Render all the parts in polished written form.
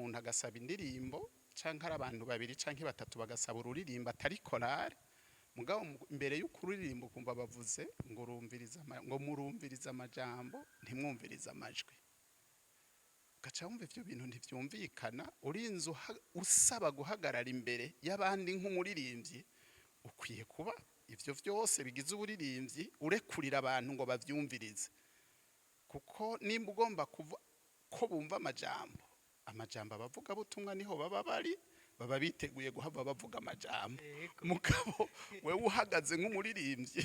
Umuntu agasaba indirimbo, canke ari abantu babiri canke batatu bagasaba ururirimbo, atari korale. Mugabo imbere y'ukuririmba ukumva bavuze ngo urumviriza ngo murumvirize amajambo, ntimwumvirize amajwi. Ugaca wumva ivyo bintu ntivyumvikana. Urinze usaba guhagarara imbere y'abandi nk'umuririmbyi, ukwiye kuba ivyo vyose bigize uburirimbyi urekurira abantu ngo bavyumvirize, kuko nimba ugomba kuva ko bumva amajambo, amajambo abavuga butumwa niho baba bari, baba biteguye guhava bavuga amajambo. Mugabo wewe uhagaze nk'umuririmbyi,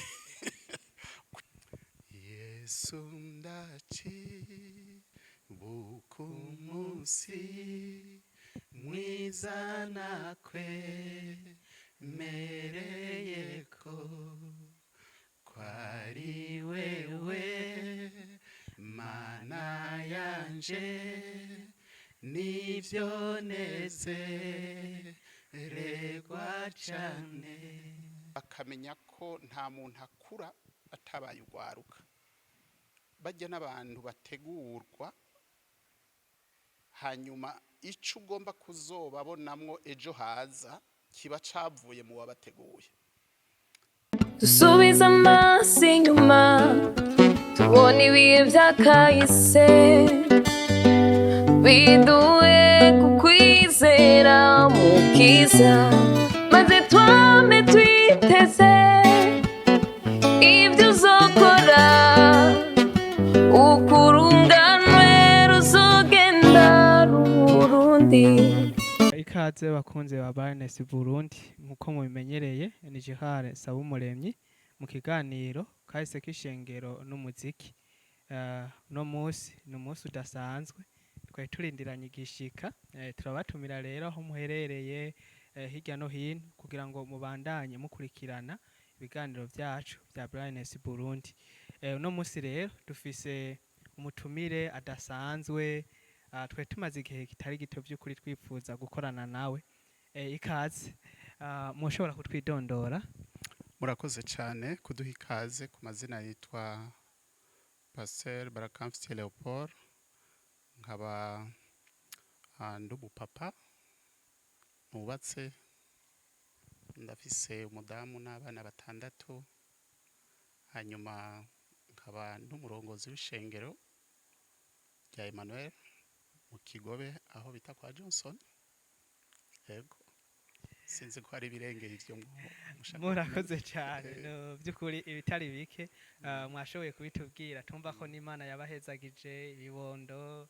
Yesu ndacibuka umunsi mwiza nakwemereye ko kwari wewe Mana yanje, nivyo nezererwa cane. Bakamenya ko nta muntu akura atabaye ugwaruka. Bajya n'abantu bategurwa, hanyuma ico ugomba kuzobabonamwo ejo haza kiba cavuye mu wabateguye. Dusubiza amaso inyuma, tubona ibihe byakahise biduhe kukwizera Mukiza, maze twame twiteze ibyo uzokora, ukurunganwe ruzogenda rurundi. Ikaze bakunze ba Barnes Burundi. Nkuko mubimenyereye, ni Gerard Sabumuremyi mu kiganiro kahise k'ishengero n'umuziki. Uno munsi ni umunsi udasanzwe twari turindiranye igishika. Turabatumira rero aho muherereye hirya no hino kugira ngo mubandanye mukurikirana ibiganiro vyacu vya Brightness Burundi. Uno munsi rero dufise umutumire adasanzwe. Twari tumaze igihe kitari gito by'ukuri twifuza gukorana nawe. Ikaze. Mushobora kutwidondora? Murakoze cyane kuduha ikaze. Ku mazina yitwa Pasteur Barakamfitiye Leopold, nkaba ndi umupapa nubatse, ndafise umudamu n'abana batandatu, hanyuma nkaba n'umurongozi w'ishengero rya Emmanuel mu Kigobe, aho bita kwa Johnson. Yego, sinzi ko hari ibirengeye ivyo mushaka. Murakoze cyane. No, by'ukuri ibitari bike mwashoboye kubitubwira. Tumva ko n'Imana yabahezagije ibibondo,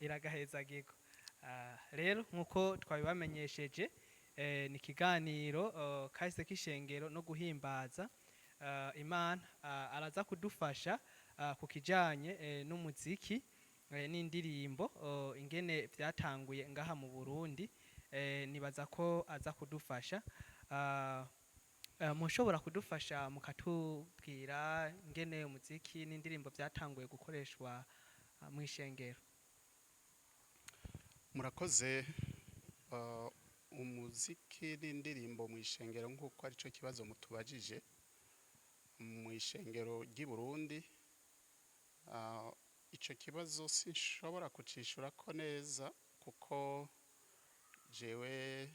iragahezagirwa. Rero nk'uko twabibamenyesheje, ni ikiganiro kahise k'ishengero no guhimbaza Imana. Araza kudufasha ku kijanye n'umuziki n'indirimbo, ingene vyatanguye ngaha mu Burundi. Nibaza ko aza kudufasha. Mushobora kudufasha mukatubwira ingene umuziki n'indirimbo vyatanguye gukoreshwa mu ishengero? Murakoze. Umuziki n'indirimbo mu ishengero, nk'uko aricyo kibazo mutubajije, mu ishengero ry'i Burundi, ico kibazo sinshobora kucishura ko neza, kuko jewe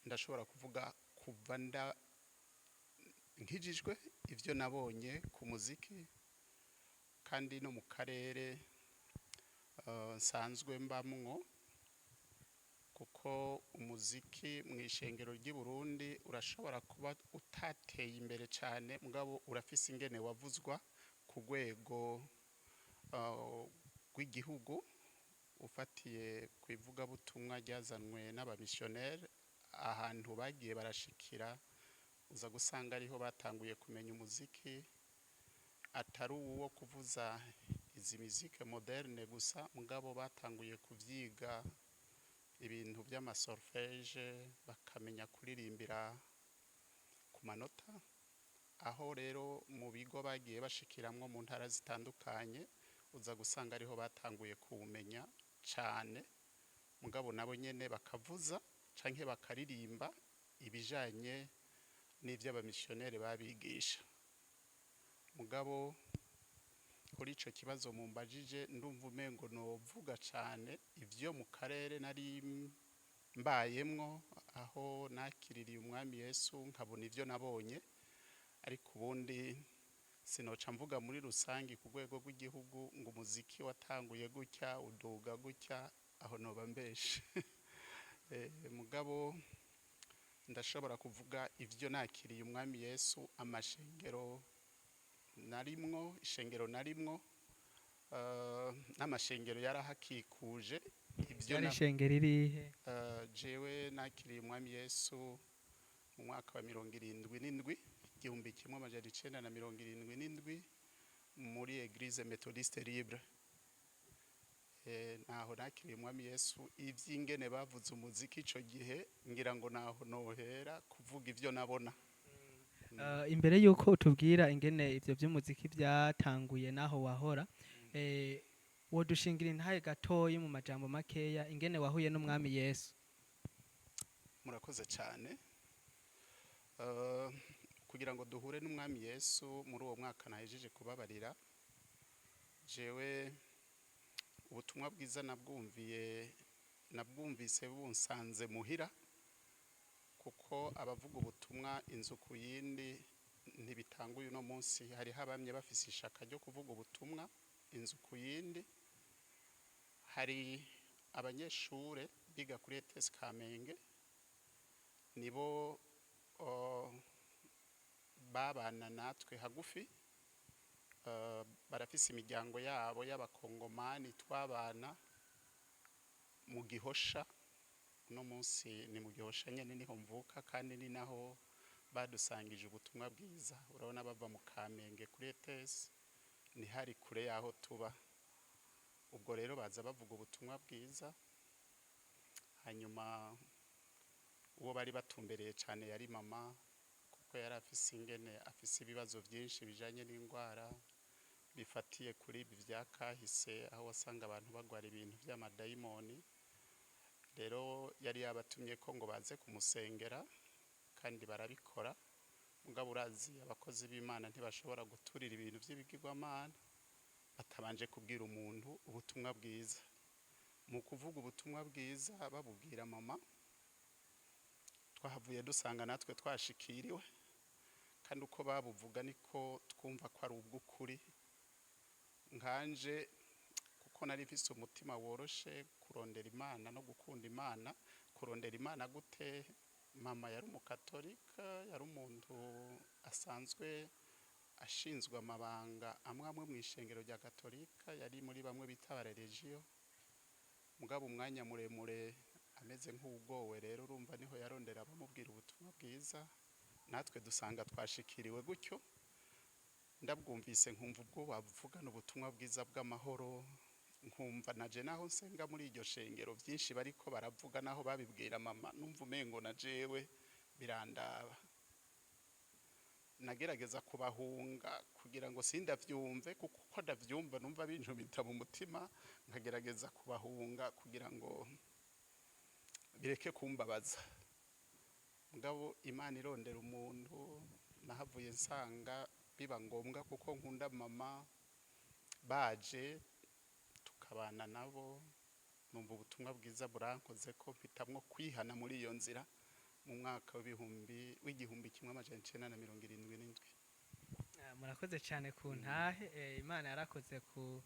ndashobora kuvuga kuva nda nkijijwe ivyo nabonye ku muziki, kandi no mu karere nsanzwe mbamwo, kuko umuziki mu ishengero ry'i Burundi urashobora kuba utateye imbere cyane, mugabo urafise ingene wavuzwa ku rwego rw'igihugu, ufatiye ku ivugabutumwa ryazanwe n'abamisiyoneri. Ahantu bagiye barashikira, uza gusanga ariho batanguye kumenya umuziki, atari uwo kuvuza izi mizike moderne gusa, mugabo batanguye kuvyiga ibintu by'ama solfège, bakamenya kuririmbira ku manota. Aho rero mu bigo bagiye bashikiramwo mu ntara zitandukanye, uza gusanga ariho batanguye kuwumenya cane, mugabo nabo nyene bakavuza canke bakaririmba ibijanye n'ivyo abamisiyoneri babigisha. Mugabo Kuri ico kibazo mumbajije, ndumva umengo novuga cane ivyo mu karere nari mbayemwo aho nakiririye Umwami Yesu, nkabona ivyo nabonye, ariko ubundi sinoca mvuga muri rusangi ku rwego rw'igihugu ngo umuziki watanguye gutya, uduga gutya, aho noba mbeshe. Mugabo ndashobora kuvuga ivyo nakiriye Umwami Yesu, amashengero narimwo, ishengero narimwo, n'amashengero yarahakikuje ivyo. Ryari ishengero irihe? Jewe nakiriye Umwami Yesu mu mwaka wa 77, 1977, muri Eglise Methodiste Libre. Naho nakiriye Umwami Yesu. Ivy'ingene bavuze umuziki ico gihe, ngira ngo naho nohera kuvuga ivyo nabona. Imbere yuko utubwira ingene ivyo vy'umuziki vyatanguye naho wahora, wodushingira intahe gatoyi mu majambo makeya ingene wahuye n'Umwami Yesu? Murakoze cyane. Kugira ngo duhure n'Umwami Yesu muri uwo mwaka nahejeje kubabarira, jewe ubutumwa bwiza nabwumvise bunsanze muhira, kuko abavuga ubutumwa inzu ku yindi ntibitanguye uno munsi. Hariho abamye bafise ishaka ryo kuvuga ubutumwa inzu ku yindi. Hari abanyeshure biga kuri ETS Kamenge, nibo babana natwe hagufi. Barafise imiryango yabo y'abakongomani twabana mu Gihosha. Uno munsi ni mu Gihosha nyene, niho mvuka kandi ni naho badusangije ubutumwa bwiza. Urabona, bava mu Kamenge kuri ETS ntihari kure y'aho tuba. Ubwo rero baza bavuga ubutumwa bwiza. Hanyuma uwo bari batumbereye cyane yari mama, kuko yari afise ingene afise ibibazo byinshi bijanye n'indwara bifatiye kuri ibi bya kahise, aho wasanga abantu bagwara ibintu by'amadayimoni. Rero yari yabatumye ko ngo baze kumusengera, kandi barabikora. Mugabo urazi, abakozi b'Imana ntibashobora guturira ibintu by'ibigirwamana batabanje kubwira umuntu ubutumwa bwiza. Mu kuvuga ubutumwa bwiza babubwira mama, twahavuye dusanga natwe twashikiriwe, kandi uko babuvuga niko twumva ko ari ubw'ukuri. Nkanje kuko nari mfise umutima woroshe kurondera Imana no gukunda Imana. Kurondera Imana gute? Mama yari umukatolika, yari umuntu asanzwe ashinzwe amabanga amwe amwe mu ishengero rya Katolika, yari muri bamwe bita abareregiyo. Mugabo umwanya muremure ameze nk'uwugowe, rero urumva niho yarondera abamubwira ubutumwa bwiza, natwe dusanga twashikiriwe gutyo. Ndabwumvise nkumva ubwo bavugana ubutumwa bwiza bw'amahoro, nkumva naje naho nsenga muri iryo shengero byinshi bariko baravuga, naho babibwira mama, numva umengo na jewe birandaba. Nagerageza kubahunga kugira ngo sindavyumve, kuko uko ndavyumva numva binjumita mu mutima, nkagerageza kubahunga kugira ngo bireke kumbabaza. Mugabo Imana irondera umuntu, nahavuye nsanga biba ngombwa, kuko nkunda mama, baje tukabana nabo, numva ubutumwa bwiza burankoze ko mpitamwo kwihana muri iyo nzira mu mwaka w'1977. Murakoze cyane ku ntahe. Imana yarakoze ku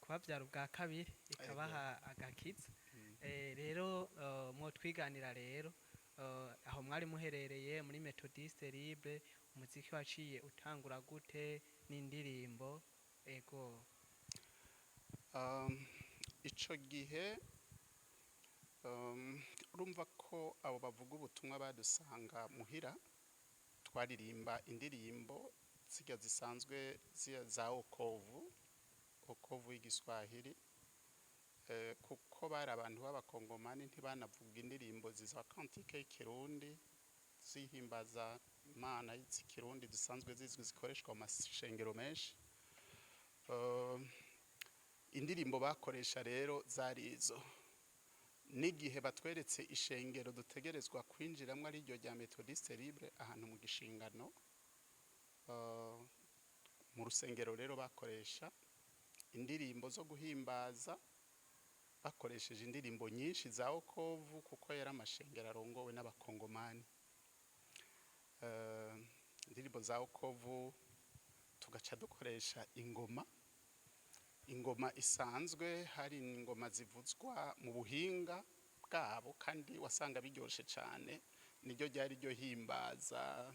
kubabyara ubwa kabiri, ikabaha agakiza. Rero mwotwiganira rero aho mwari muherereye muri Methodiste Libre, umuziki waciye utangura gute n'indirimbo? Ego. Ico gihe urumva ko abo bavuga ubutumwa badusanga muhira, twaririmba indirimbo zirya zisanzwe za wokovu, wokovu y'igiswahili, kuko bari abantu b'abakongomani, ntibanavuga indirimbo ziza cantique y'ikirundi zihimbaza Imana z'ikirundi zisanzwe zizwi zikoreshwa mu mashengero menshi. Indirimbo bakoresha rero zari izo. N'igihe batweretse ishengero dutegerezwa kwinjiramo ari ryo rya Methodiste Libre ahantu mu Gishingano. Mu rusengero rero bakoresha indirimbo zo guhimbaza, bakoresheje indirimbo nyinshi za wokovu, kuko yari amashengero arongowe n'abakongomani. Indirimbo za wokovu, tugaca dukoresha ingoma, ingoma isanzwe. Hari ingoma zivuzwa mu buhinga bwabo, kandi wasanga biryoshe cyane. Niryo ryari ryo himbaza,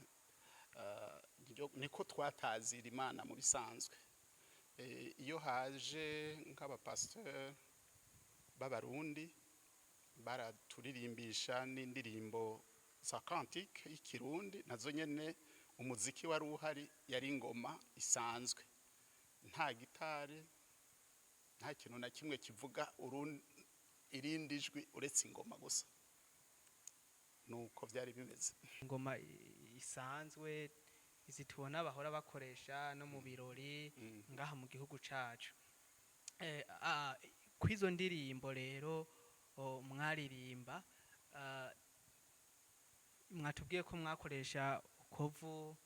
niko twatazira Imana mu bisanzwe. Iyo haje nk'abapasiteri b'Abarundi, baraturirimbisha n'indirimbo za cantique y'ikirundi. Nazo nyene umuziki wari uhari yari ingoma isanzwe, nta gitari, nta kintu na kimwe kivuga irindi jwi uretse ingoma gusa. Nuko vyari bimeze. Ingoma isanzwe, izi tubona bahora bakoresha no mu birori ngaha mu gihugu cacu. Kw'izo ndirimbo rero mwaririmba, mwatubwiye ko mwakoresha ukovu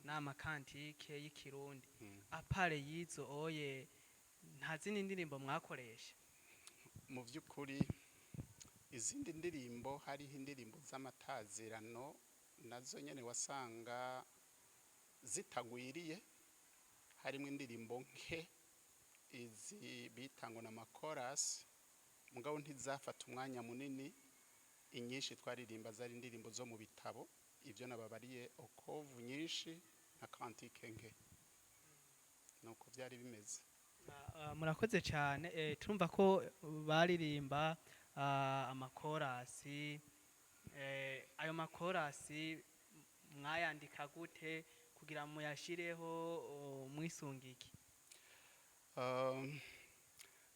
n'ama cantiques y'ikirundi. À part y'izo oye, nta zindi ndirimbo mwakoresha? Mu by'ukuri, izindi ndirimbo, hariho indirimbo z'amatazirano, nazo nyene wasanga zitagwiriye. Harimo indirimbo nke, izi bita ngo n'amakorasi, mugabo ntizafata umwanya munini. Inyinshi twaririmba zari indirimbo zo mu bitabo, ibyo nababariye, okovu nyinshi na cantique nke. Nuko byari bimeze. Murakoze cyane. Turumva ko baririmba amakorasi. Ayo makorasi mwayandika gute kugira muyashireho, mwisungike?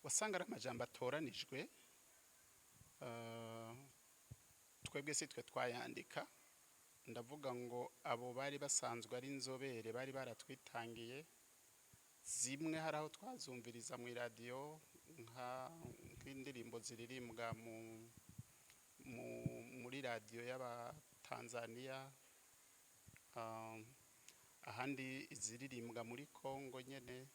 Wasanga ari amajambo atoranijwe. Twebwe si twe twayandika. Ndavuga ngo abo bari basanzwe ari inzobere bari baratwitangiye. Zimwe hari aho twazumviriza mu iradiyo, nk'indirimbo ziririmbwa muri radiyo y'Abatanzaniya, ahandi iziririmbwa muri Kongo nyene.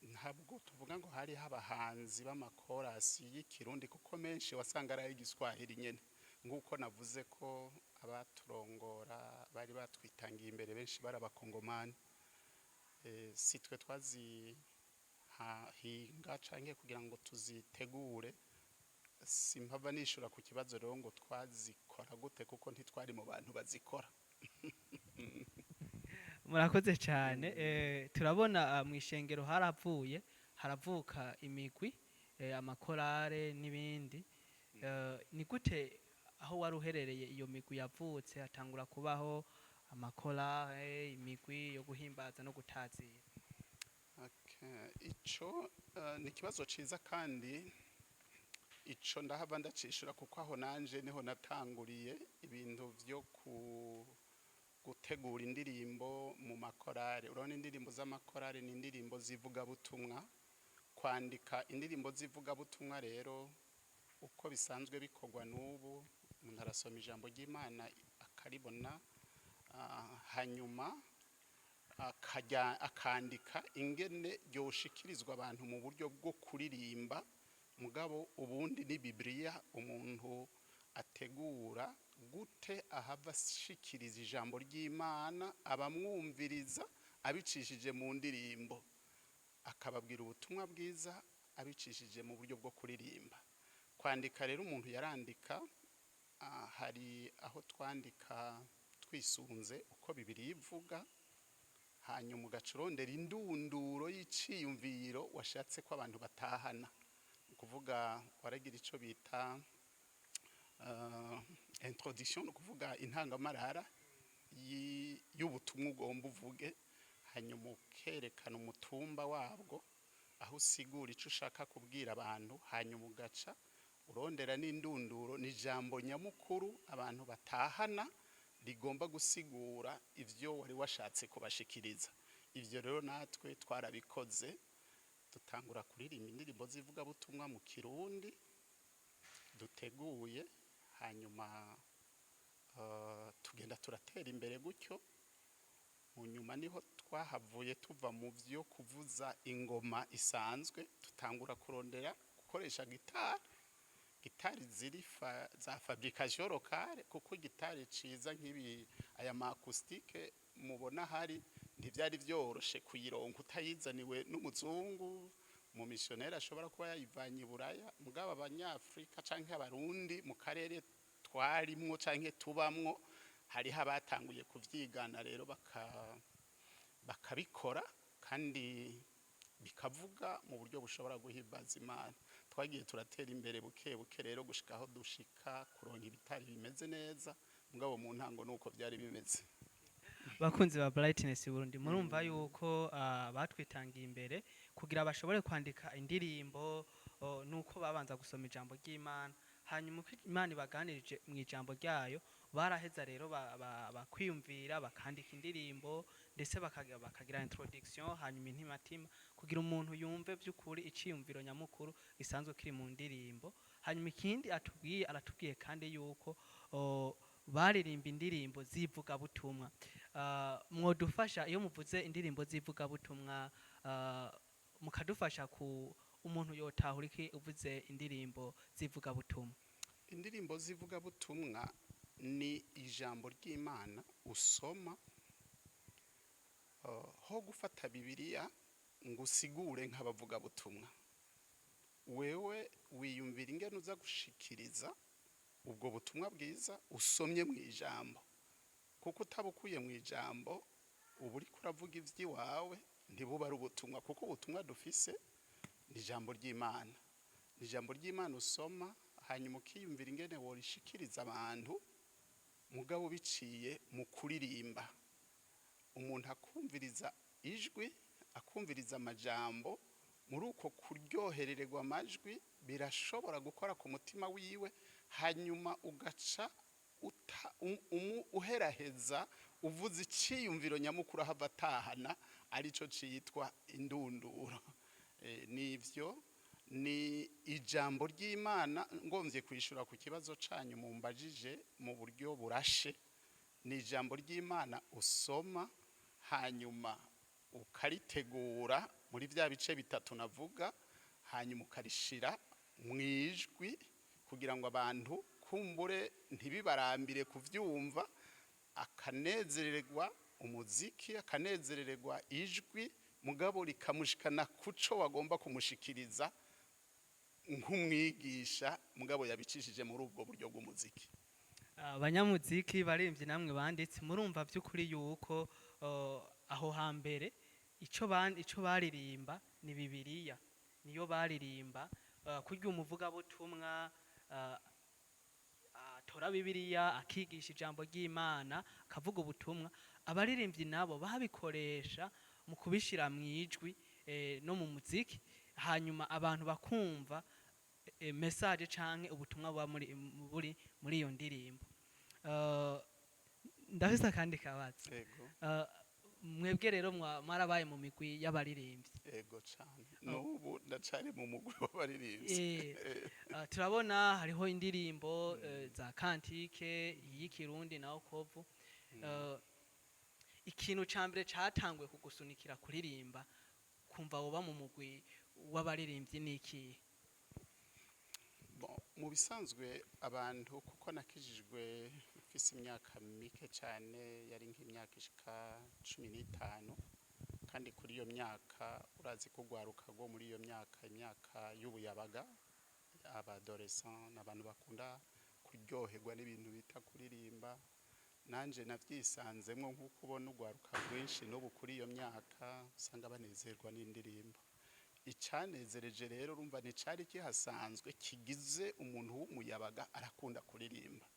Ntabwo tuvuga ngo hariho abahanzi b'amakorasi y'ikirundi, kuko menshi wasanga ari ay'igiswahili nyene, nk'uko navuze ko abaturongora bari batwitangiye imbere benshi bari abakongomani. Si twe twazihinga canke kugira ngo tuzitegure. Simpava nishura ku kibazo rero ngo twazikora gute, kuko ntitwari mu bantu bazikora. Murakoze cyane. Turabona mu ishengero haravuye haravuka imigwi, amakorale n'ibindi. Ni gute aho wari uherereye iyo migwi yavutse, hatangura kubaho amakorale, imigwi yo guhimbaza no gutazira? Okay. Ico ni ikibazo ciza, kandi ico ndahava ndacishura, kuko aho nanje niho natanguriye ibintu vyo ku gutegura indirimbo mu makorale. Urabona, indirimbo z'amakorale ni indirimbo z'ivugabutumwa. Kwandika indirimbo z'ivugabutumwa rero, uko bisanzwe bikorwa n'ubu, umuntu arasoma ijambo ry'Imana akaribona, hanyuma akajya akandika ingene ryoshikirizwa abantu mu buryo bwo kuririmba. Mugabo ubundi ni Bibiliya umuntu ategura gute ahava ashikiriza ijambo ry'Imana abamwumviriza abicishije mu ndirimbo, akababwira ubutumwa bwiza abicishije mu buryo bwo kuririmba. Kwandika rero, umuntu yarandika. Hari aho twandika twisunze uko Bibiliya ivuga, hanyuma ugaca urondera indunduro y'iciyumviro washatse ko abantu batahana. Ni ukuvuga waragira ico bita introduction, ni ukuvuga intangamarara y'ubutumwa ugomba uvuge, hanyuma ukerekana umutumba wabwo, aho usigura ico ushaka kubwira abantu, hanyuma ugaca urondera n'indunduro, ni ijambo nyamukuru abantu batahana rigomba gusigura ivyo wari washatse kubashikiriza. Ivyo rero natwe twarabikoze, dutangura kuririmba indirimbo z'ivugabutumwa mu kirundi duteguye, hanyuma tugenda turatera imbere gutyo. Mu nyuma niho twahavuye tuva mu byo kuvuza ingoma isanzwe, tutangura kurondera gukoresha gitari, gitari ziri za fabrication locale, kuko gitari ciza nk'ibi aya ma acoustique mubona hari ntivyari vyoroshe kuyironka utayizaniwe n'umuzungu, mu missionnaire ashobora kuba yayivanye i Buraya. Mugabo Abanyafrika canke Abarundi mu karere twarimwo canke tubamwo, hariho abatanguye kuvyigana rero bakabikora kandi bikavuga mu buryo bushobora guhimbaza Imana. Twagiye turatera imbere buke buke rero gushika aho dushika kuronka ibitari bimeze neza, mugabo mu ntango nuko byari bimeze. Bakunzi ba Brightness Burundi, murumva yuko batwitangiye imbere kugira bashobore kwandika indirimbo, nuko babanza gusoma ijambo ry'Imana, hanyuma uko Imana ibaganirije mu ijambo ryayo, baraheza rero bakwiyumvira bakandika indirimbo, ndetse bakagira introduction, hanyuma intimatima, kugira umuntu yumve by'ukuri iciyumviro nyamukuru gisanzwe kiri mu ndirimbo. Hanyuma ikindi atubwiye, aratubwiye kandi yuko baririmba indirimbo z'ivugabutumwa. Mwodufasha iyo muvuze indirimbo z'ivugabutumwa, mukadufasha ku umuntu yotahura iki uvuze indirimbo z'ivugabutumwa? Indirimbo z'ivugabutumwa ni ijambo ry'Imana usoma, ho gufata Bibiliya ngo usigure nk'abavugabutumwa, wewe wiyumvira ingene uza gushikiriza ubwo butumwa bwiza usomye mu ijambo, kuko utabukuye mu ijambo uba uriko uravuga ivy'iwawe, ntibuba ari ubutumwa, kuko ubutumwa dufise ni ijambo ry'Imana. Ni ijambo ry'Imana usoma, hanyuma ukiyumvira ingene worishikiriza abantu, mugabo biciye mu kuririmba, umuntu akumviriza ijwi, akumviriza amajambo. Muri uko kuryoherererwa amajwi birashobora gukora ku mutima wiwe, hanyuma ugaca uheraheza uvuze iciyumviro nyamukuru ahava atahana, arico citwa indunduro. Nivyo ni ijambo ry'Imana. Ngomvye kwishura ku kibazo canyu mumbajije mu buryo burashe, ni ijambo ry'Imana usoma, hanyuma ukaritegura muri vya bice bitatu navuga, hanyuma ukarishira mu ijwi kugira ngo abantu kumbure ntibibarambire kuvyumva, akanezererwa umuziki, akanezererwa ijwi, mugabo rikamushikana kuco wagomba kumushikiriza nk'umwigisha, mugabo yabicishije muri ubwo buryo bw'umuziki. Abanyamuziki baririmbyi namwe banditse, murumva by'ukuri yuko aho hambere ico baririmba ni Bibiliya, niyo baririmba. Kurya umuvugabutumwa atora Bibiliya akigisha ijambo ry'Imana, akavuga ubutumwa, abaririmbyi nabo babikoresha mu kubishira mu ijwi no mu muziki, hanyuma abantu bakumva message canke ubutumwa buba muri buri muri iyo ndirimbo. Ndafise akandi kabazo. Ego. Mwebwe rero mwarabaye mu migwi y'abaririmbyi. Ego cane, n'ubu ndacari mu mugwi w'abaririmbyi. Turabona hariho indirimbo za cantique, iy'ikirundi na okovu. Ikintu ca mbere catanguye kugusunikira kuririmba, kumva woba mu mugwi w'abaririmbyi, ni ikihe? Bon, mu bisanzwe abantu, kuko nakijijwe mfise imyaka mike cyane, yari nk'imyaka ishika 15, kandi kuri iyo myaka urazi ko urwaruka rwo muri iyo myaka, imyaka y'ubuyabaga, aba adolescents, n'abantu bakunda kuryoherwa n'ibintu bita kuririmba. Nanje navyisanzemwo, nk'uko ubona urwaruka rwinshi n'ubu kuri iyo myaka usanga banezerwa n'indirimbo. Icanezereje rero, urumva nticari kihasanzwe kigize umuntu w'umuyabaga arakunda kuririmba,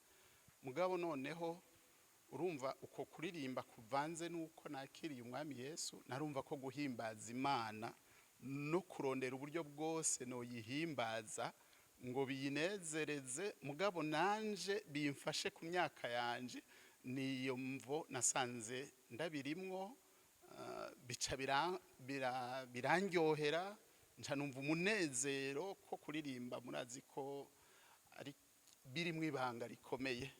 mugabo noneho urumva uko kuririmba kuvanze n'uko nakiriye Umwami Yesu, narumva ko guhimbaza Imana no kurondera uburyo bwose noyihimbaza ngo biyinezereze, mugabo nanje bimfashe ku myaka yanje. Niyo mvo nasanze ndabirimwo, bica birandyohera, nca numva umunezero ko kuririmba. Murazi ko ari birimwo ibanga rikomeye.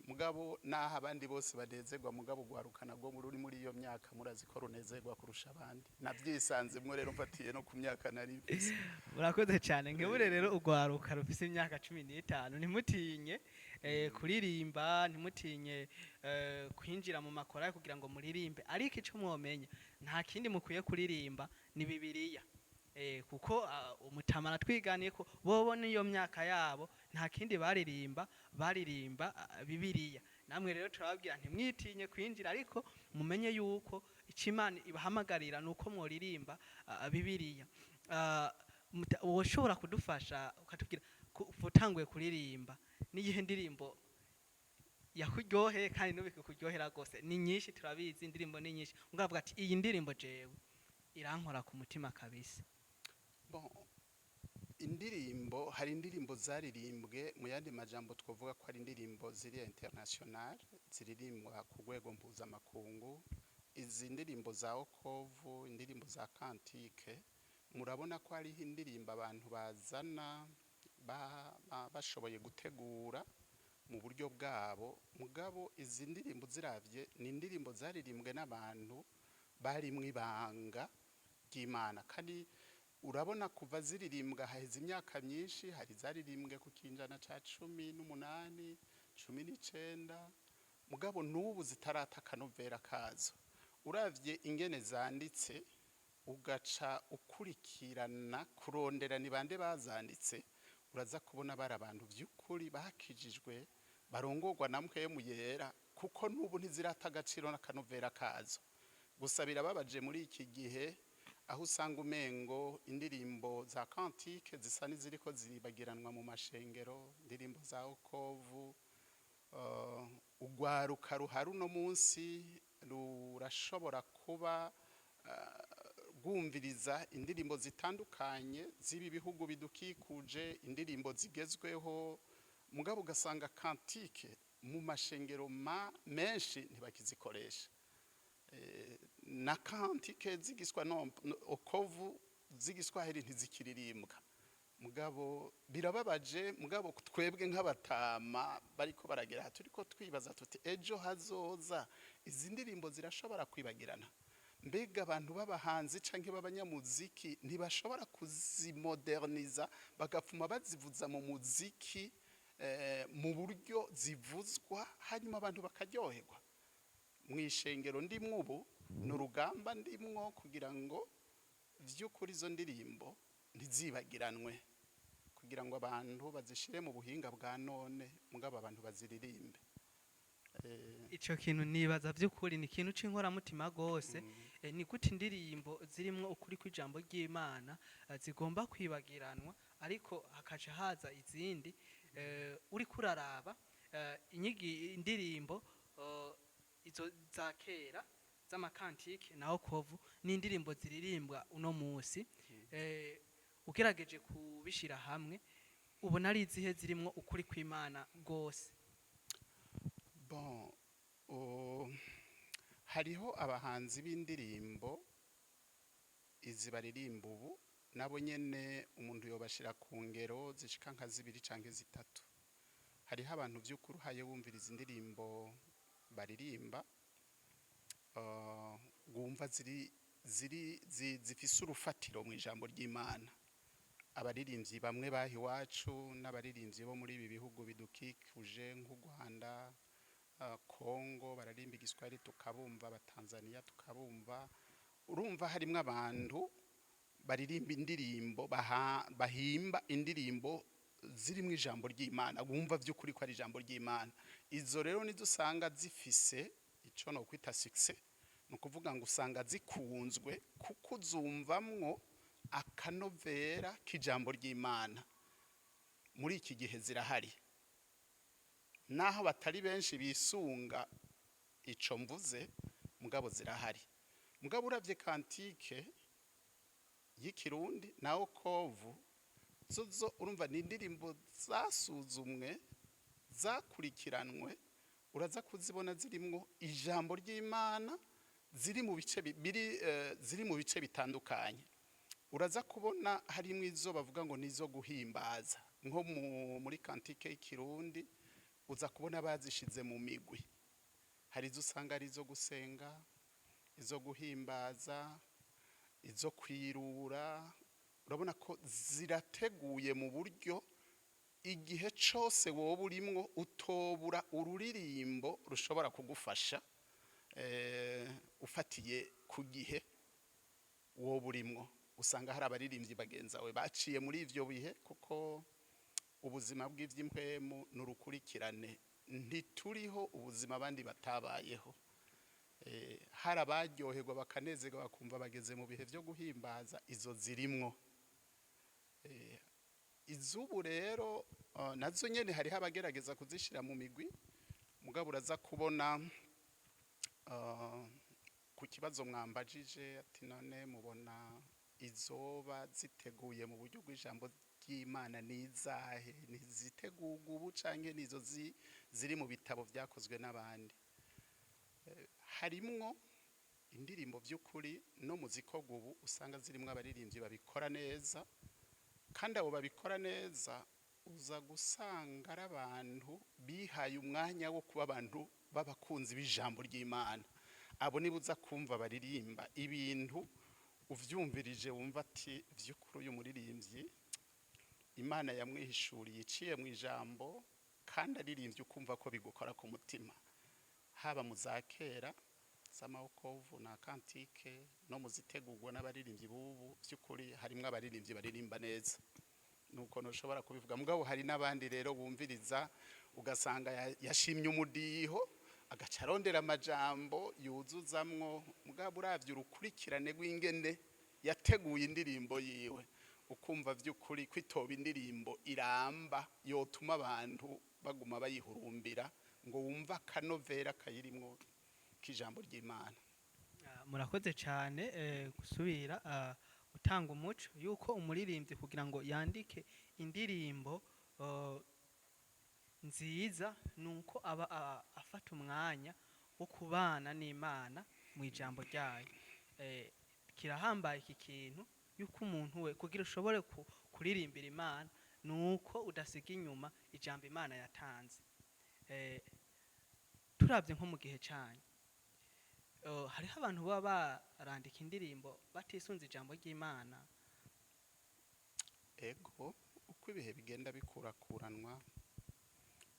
Mugabo naho abandi bose banezerwa, mugabo ugwaruka nabwo ruri muri iyo myaka murazi ko runezerwa kurusha abandi. Navyisanzemwo rero, mfatiye no ku myaka nari mfise. Urakoze cyane. Nkebure rero ugwaruka rufise imyaka 15, ntimutinye kuririmba, ntimutinye kwinjira mu makorali kugira ngo muririmbe. Ariko ico mwomenya, nta kindi mukwiye kuririmba, ni Bibiliya. Kuko umutama aratwiganiye ko bobo n'iyo myaka yabo nta kindi baririmba, baririmba Bibiliya. Namwe rero turababwira, ntimwitinye kwinjira, ariko mumenye yuko icyo Imana ibahamagarira ni uko mworirimba Bibiliya. Woshobora kudufasha ukatubwira, kuva utanguye kuririmba, n'iyihe ndirimbo yakuryoheye kandi n'ubu ikuryohera rwose? Ni nyinshi, turabizi, indirimbo ni nyinshi. Ugavuga ati: "Iyi ndirimbo jewe irankora ku mutima kabisa." Bon, indirimbo, hari indirimbo zaririmbwe, mu yandi majambo twavuga ko ari indirimbo ziri international, ziririmbwa ku rwego mpuzamakungu. Izi ndirimbo za okovu, indirimbo za cantique, murabona ko hariho indirimbo abantu bazana bashoboye gutegura mu buryo bwabo. Mugabo izi ndirimbo ziravye, ni indirimbo zaririmbwe n'abantu barimwo ibanga ry'Imana, kandi urabona kuva ziririmbwa haheze imyaka myinshi. Hari zaririmbwe ku kinjana ca 18, 19, mugabo n'ubu zitarata akanovera kazo. Uravye ingene zanditse, ugaca ukurikirana kurondera ni bande bazanditse, uraza kubona bari abantu vy'ukuri bakijijwe, barongorwa na Mpwemu Yera, kuko n'ubu ntizirata agaciro n'akanovera kazo. Gusa birababaje muri iki gihe aho usanga umengo indirimbo za cantique zisa n'iziriko ziribagiranwa mu mashengero, indirimbo za okovu. Ugwaruka ruhari uno munsi rurashobora kuba rwumviriza indirimbo zitandukanye z'ibi bihugu bidukikuje, indirimbo zigezweho, mugabo ugasanga cantique mu mashengero menshi ntibakizikoresha. Na cantique zigiswa no okovu z'igiswahili ntizikiririmbwa. Mugabo birababaje, mugabo twebwe nk'abatama bariko baragera aha, turiko twibaza tuti: "Ejo hazoza izi ndirimbo zirashobora kwibagirana? Mbega abantu b'abahanzi canke b'abanyamuziki ntibashobora kuzimoderniza, bagapfuma bazivuza mu muziki mu buryo zivuzwa, hanyuma abantu bakaryoherwa?" Mu ishengero ndimwo ubu, ni urugamba ndimwo kugira ngo vy'ukuri izo ndirimbo ntizibagiranwe, kugira ngo abantu bazishire mu buhinga bwa none, mugabo abantu baziririmbe. Ico kintu nibaza vy'ukuri ni ikintu c'inkoramutima gose. Ni gute indirimbo zirimwo ukuri kw'ijambo ry'Imana zigomba kwibagiranwa, ariko hakaca haza izindi? Uriko uraraba indirimbo izo za kera z'ama cantiques naho kovu n'indirimbo ziririmbwa uno musi, ugerageje kubishira hamwe, ubona ari izihe zirimwo ukuri kw'Imana gose? Bon, hariho abahanzi b'indirimbo izi baririmba ubu, nabo nyene umuntu yobashira ku ngero zishika nka zibiri canke zitatu. Hariho abantu vy'ukuri uhaye wumviriza indirimbo baririmba, wumva ziri zifise urufatiro mu ijambo ry'Imana. Abaririmbyi bamwe baha iwacu n'abaririmbyi bo muri ibi bihugu bidukikuje nk'u Rwanda, Congo, bararimba igiswahili tukabumva, abatanzania tukabumva. Urumva harimwo abantu baririmba indirimbo, bahimba indirimbo zirimwo ijambo ry'Imana, wumva vy'ukuri ko ari ijambo ry'Imana. Izo rero nizo usanga zifise ico no kwita succès, ni ukuvuga ngo usanga zikunzwe kuko uzumvamwo akanovera k'ijambo ry'Imana. Muri iki gihe zirahari, naho batari benshi bisunga ico mvuze, mugabo zirahari. Mugabo uravye cantique y'ikirundi nawo kovu, zo urumva ni indirimbo zasuzumwe, zakurikiranwe, uraza kuzibona zirimwo ijambo ry'Imana, ziri mu bice biri ziri mu bice bitandukanye. Uraza kubona harimwo izo bavuga ngo nizo guhimbaza, nko muri cantique y'ikirundi. Uza kubona bazishize mu migwi. Hari izo usanga ari izo gusenga, izo guhimbaza, izo kwirura. Urabona ko zirateguye mu buryo igihe cose woba urimwo utobura ururirimbo rushobora kugufasha, ufatiye ku gihe woba urimwo. Usanga hari abaririmbyi bagenzawe baciye muri ivyo bihe, kuko ubuzima bw'ivy'impwemu n'urukurikirane, ntituriho ubuzima abandi batabayeho. Hari abaryoherwa bakanezerwa bakumva bageze mu bihe vyo guhimbaza, izo zirimwo. Izubu rero nazo nyene hariho abagerageza kuzishira mu migwi, mugabo uraza kubona ku kibazo mwambajije ati: "None mubona izoba ziteguye mu buryo bw'ijambo ry'Imana nizahe? Ntizitegurwa ubu canke nizo ziri mu bitabo vyakozwe n'abandi?" Harimwo indirimbo by'ukuri no mu zikorwa ubu usanga zirimwo abaririmbyi babikora neza, kandi abo babikora neza uza gusanga ari abantu bihaye umwanya wo kuba abantu b'abakunzi b'ijambo ry'Imana. Abo niba uza kumva baririmba ibintu, uvyumvirije wumva ati: "Vy'ukuri uyu muririmbyi Imana yamwihishuriye iciye mu ijambo," kandi aririmbye ukumva ko bigukora ku mutima, haba mu za kera z'amawokovu na cantiques no mu zitegurwa n'abaririmbyi b'ubu. By'ukuri harimwo abaririmbyi baririmba neza, nuko ntushobora kubivuga. Mugabo hari n'abandi rero bumviriza ugasanga yashimye umudiho, agaca arondera amajambo yuzuzamwo, mugabo uravye urukurikirane rw'ingene yateguye indirimbo yiwe, ukumva vy'ukuri kwitoba indirimbo iramba yotuma abantu baguma bayihurumbira, ngo wumve akanovera kayirimwo k'ijambo ry'Imana. Murakoze cyane gusubira gutanga umuco yuko umuririmbyi kugira ngo yandike indirimbo nziza nuko aba afata umwanya wo kubana n'Imana mu ijambo ryayo. Kirahambaye iki kintu yuko umuntu we kugira ushobore kuririmbira Imana nuko udasiga inyuma ijambo Imana yatanze. Turabye nko mu gihe cyanyu, hariho abantu baba barandika indirimbo batisunze ijambo ry'Imana. Ego, uko ibihe bigenda bikurakuranwa,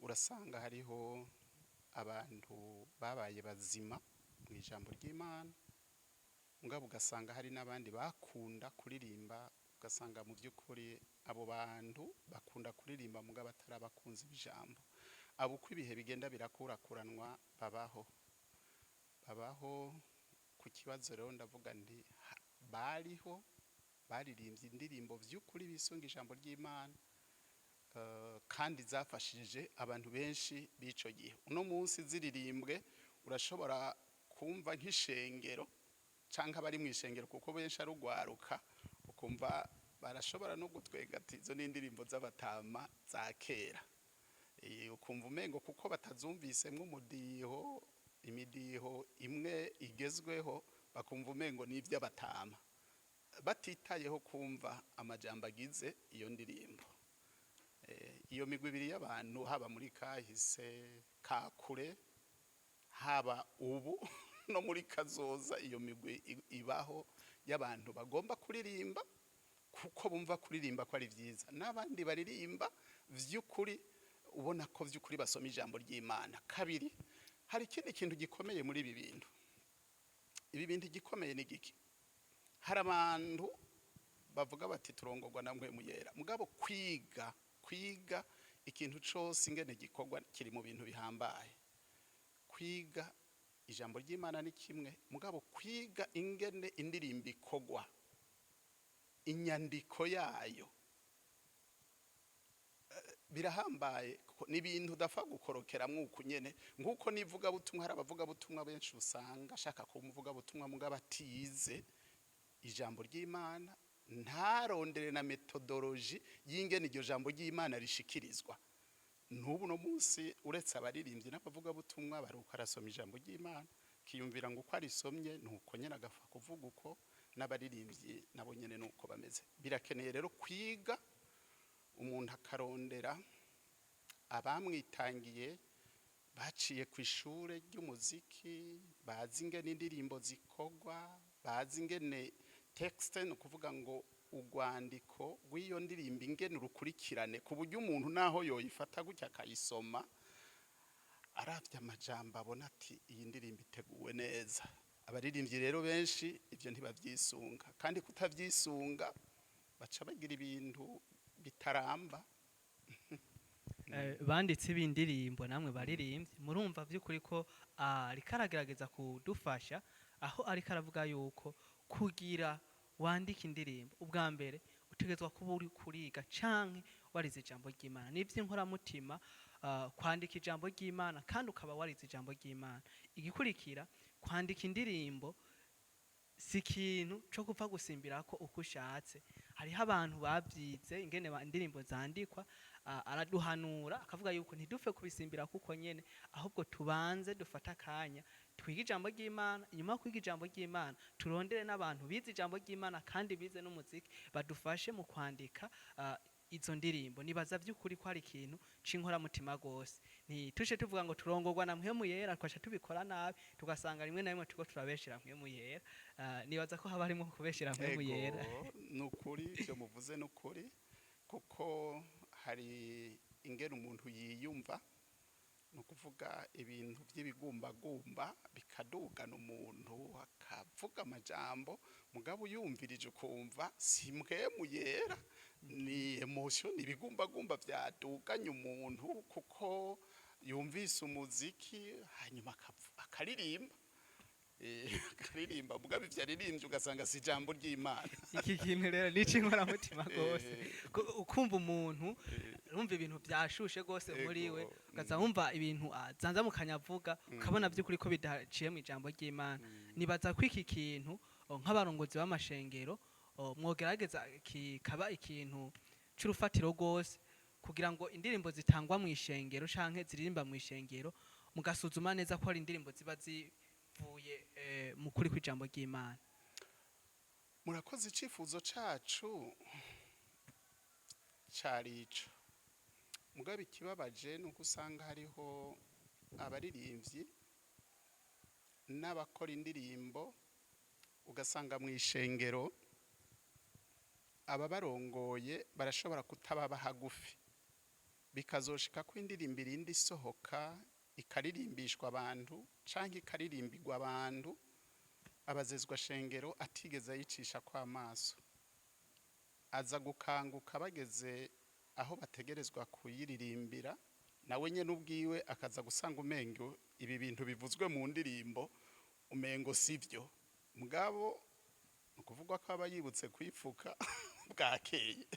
urasanga hariho abantu babaye bazima mu ijambo ry'Imana, mugabo ugasanga hari n'abandi bakunda kuririmba, ugasanga mu by'ukuri abo bantu bakunda kuririmba mugabo atari abakunzi b'ijambo. Abo uko ibihe bigenda birakurakuranwa babaho. Ku kibazo rero ndavuga nti bariho baririmbye indirimbo by'ukuri bisunga ijambo ry'Imana, kandi zafashije abantu benshi b'ico gihe. Uno munsi ziririmbwe urashobora kumva nk'ishengero canke abari mu ishengero, kuko benshi ari ugwaruka, ukumva barashobora no gutwenga ati: "Izo ni indirimbo z'abatama za kera." Ukumva umengo kuko batazumvisemwo umudiho, imidiho imwe igezweho, bakumva umengo ni ivy'abatama, batitayeho kumva amajambo agize iyo ndirimbo. Iyo migwi ibiri y'abantu, haba muri kahise ka kure, haba ubu no muri kazoza, iyo migwi ibaho y'abantu bagomba kuririmba kuko bumva kuririmba ko ari vyiza, n'abandi baririmba vy'ukuri ubona ko vy'ukuri basoma ijambo ry'Imana. Kabiri, hari ikindi kintu gikomeye muri ibi bintu. Ibi bintu gikomeye ni giki? Hari abantu bavuga bati: "Turongorwa na Mpwemu Yera," mugabo kwiga ikintu cose ingene gikorwa kiri mu bintu bihambaye. Kwiga ijambo ry'Imana ni kimwe, mugabo kwiga ingene indirimbo ikorwa, inyandiko yayo, birahambaye, kuko ni ibintu udapfa gukorokeramwo uku nyene. Nk'uko n'ivugabutumwa, hari abavugabutumwa benshi usanga ashaka kuba umuvugabutumwa mugabo atize ijambo ry'Imana, ntarondere na méthodologie y'ingene iryo jambo ry'Imana rishikirizwa. N'ubu no munsi uretse abaririmbyi n'abavugabutumwa baruka arasoma ijambo ry'Imana, kiyumvira ngo uko arisomye nuko nyene agapfa kuvuga uko. N'abaririmbyi nabo nyene nuko bameze. Birakeneye rero kwiga, umuntu akarondera. Abamwitangiye baciye ku ishure ry'umuziki, bazi ingene indirimbo zikorwa, bazi ingene texte, ni ukuvuga ngo urwandiko rw'iyo ndirimbo ingene urukurikirane, ku buryo umuntu naho yoyifata gutya akayisoma, aravye amajambo abona ati iyi ndirimbo iteguwe neza. Abaririmbyi rero benshi ivyo ntibavyisunga, kandi kutavyisunga baca bagira ibintu bitaramba. Banditse b'indirimbo namwe baririmbye, murumva by'ukuri ko ariko aragerageza kudufasha, aho ariko aravuga yuko kugira wandike indirimbo, ubwa mbere utegerezwa kuba uri kuriga canke warize ijambo ry'Imana. Ni ivy'inkoramutima kwandika ijambo ry'Imana kandi ukaba warize ijambo ry'Imana. Igikurikira, kwandika indirimbo si ikintu co gupfa gusimbirako uko ushatse. Hariho abantu bavyize ingene indirimbo zandikwa. Araduhanura akavuga yuko ntidupfe kubisimbira kuko nyene, ahubwo tubanze dufate akanya twige ijambo ry'Imana. Inyuma yo kwiga ijambo ry'Imana, turondere n'abantu bize ijambo ry'Imana kandi bize n'umuziki, badufashe mu kwandika izo ndirimbo. Nibaza by'ukuri ko hari ikintu c'inkoramutima rwose. Ntituje tuvuga ngo turongorwa na Mpwemu Yera, twaca tubikora nabi, tugasanga rimwe na rimwe turiko turabeshera Mpwemu Yera. Nibaza ko haba harimo kubeshera Mpwemu Yera. Ego, ni ukuri ibyo muvuze, ni ukuri, kuko hari ingene umuntu yiyumva, ni ukuvuga ibintu by'ibigumbagumba bikadugana umuntu akavuga amajambo, mugabo uyumvirije ukumva si Mpwemu Yera, ni émotion, ni ibigumbagumba byaduganye umuntu kuko yumvise umuziki, hanyuma akaririmba. Akaririmba, mugabo ivyo aririmbye ugasanga si ijambo ry'Imana. Iki kintu rero ni ic'inkoramutima rwose. Ukumva umuntu urumva ibintu byashushe rwose muri we, ukaza wumva ibintu azanzamukanya avuga, ukabona by'ukuri ko bidaciye mu ijambo ry'Imana. Nibaza ko iki kintu nk'abarongozi b'amashengero mwogerageza kikaba ikintu c'urufatiro rwose, kugira ngo indirimbo zitangwa mu ishengero canke ziririmba mu ishengero, mugasuzuma neza ko hari indirimbo ziba zivuye mu kuri kw'ijambo ry'Imana. Murakoze. Icifuzo cacu cari ico, mugabo ikibabaje ni uko usanga hariho abaririmbyi n'abakora indirimbo, ugasanga mu ishengero ababarongoye barashobora kutababa hagufi, bikazoshika ko indirimbo irinda isohoka, ikaririmbishwa abantu canke ikaririmbirwa abantu, abazezwa shengero atigeze ayicisha kw'amaso. Aza gukanguka bageze aho bategerezwa kuyiririmbira, nawe nyene ubwiwe akaza gusanga umengo ibi bintu bivuzwe mu ndirimbo umengo sivyo, mugabo ni ukuvuga ko aba yibutse kwifuka bwakeye.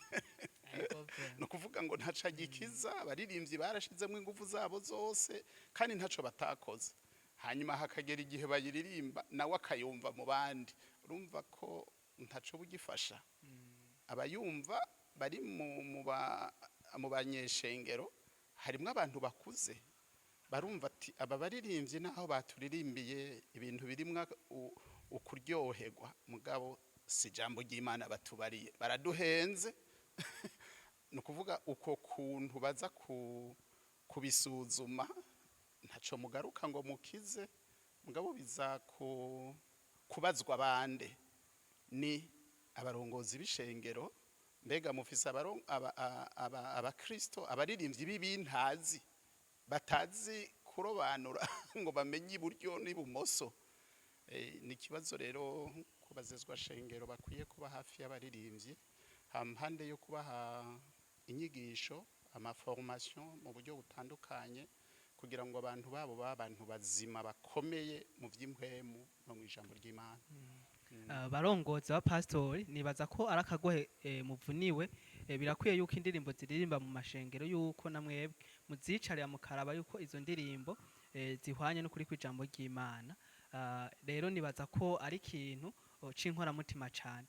Ni ukuvuga ngo ntaco agikiza. Abaririmbyi barashizemo ingufu zabo zose kandi ntaco batakoze, hanyuma hakagera igihe bayiririmba, nawe akayumva mu bandi. Urumva ko ntaco bugifasha. Abayumva bari mu banyeshengero, harimwo abantu bakuze, barumva ati aba baririmbyi naho baturirimbiye ibintu birimwo ukuryoherwa, mugabo si ijambo ry'Imana batubariye, baraduhenze. Ni ukuvuga uko kuntu baza kubisuzuma, ntaco mugaruka ngo mukize, mugabo biza kubazwa bande? Ni abarongozi b'ishengero. Mbega mufise abakristo, abaririmbyi b'ibintazi, batazi kurobanura ngo bamenye iburyo n'ibumoso? Ni ikibazo rero kubazezwa shengero bakwiye kuba hafi y'abaririmbyi, hampande yo kubaha inyigisho, ama formation mu buryo butandukanye, kugira ngo abantu babo babe abantu bazima bakomeye mu vy'impwemu no mu ijambo ry'Imana. Barongozi ba pastori, nibaza ko ari akagohe muvuniwe. Birakwiye yuko indirimbo ziririmba mu mashengero, yuko namwebwe muzicarira mukaraba yuko izo ndirimbo zihwanye n'ukuri kw'ijambo ry'Imana. Rero nibaza ko ari ikintu c'inkoramutima cane.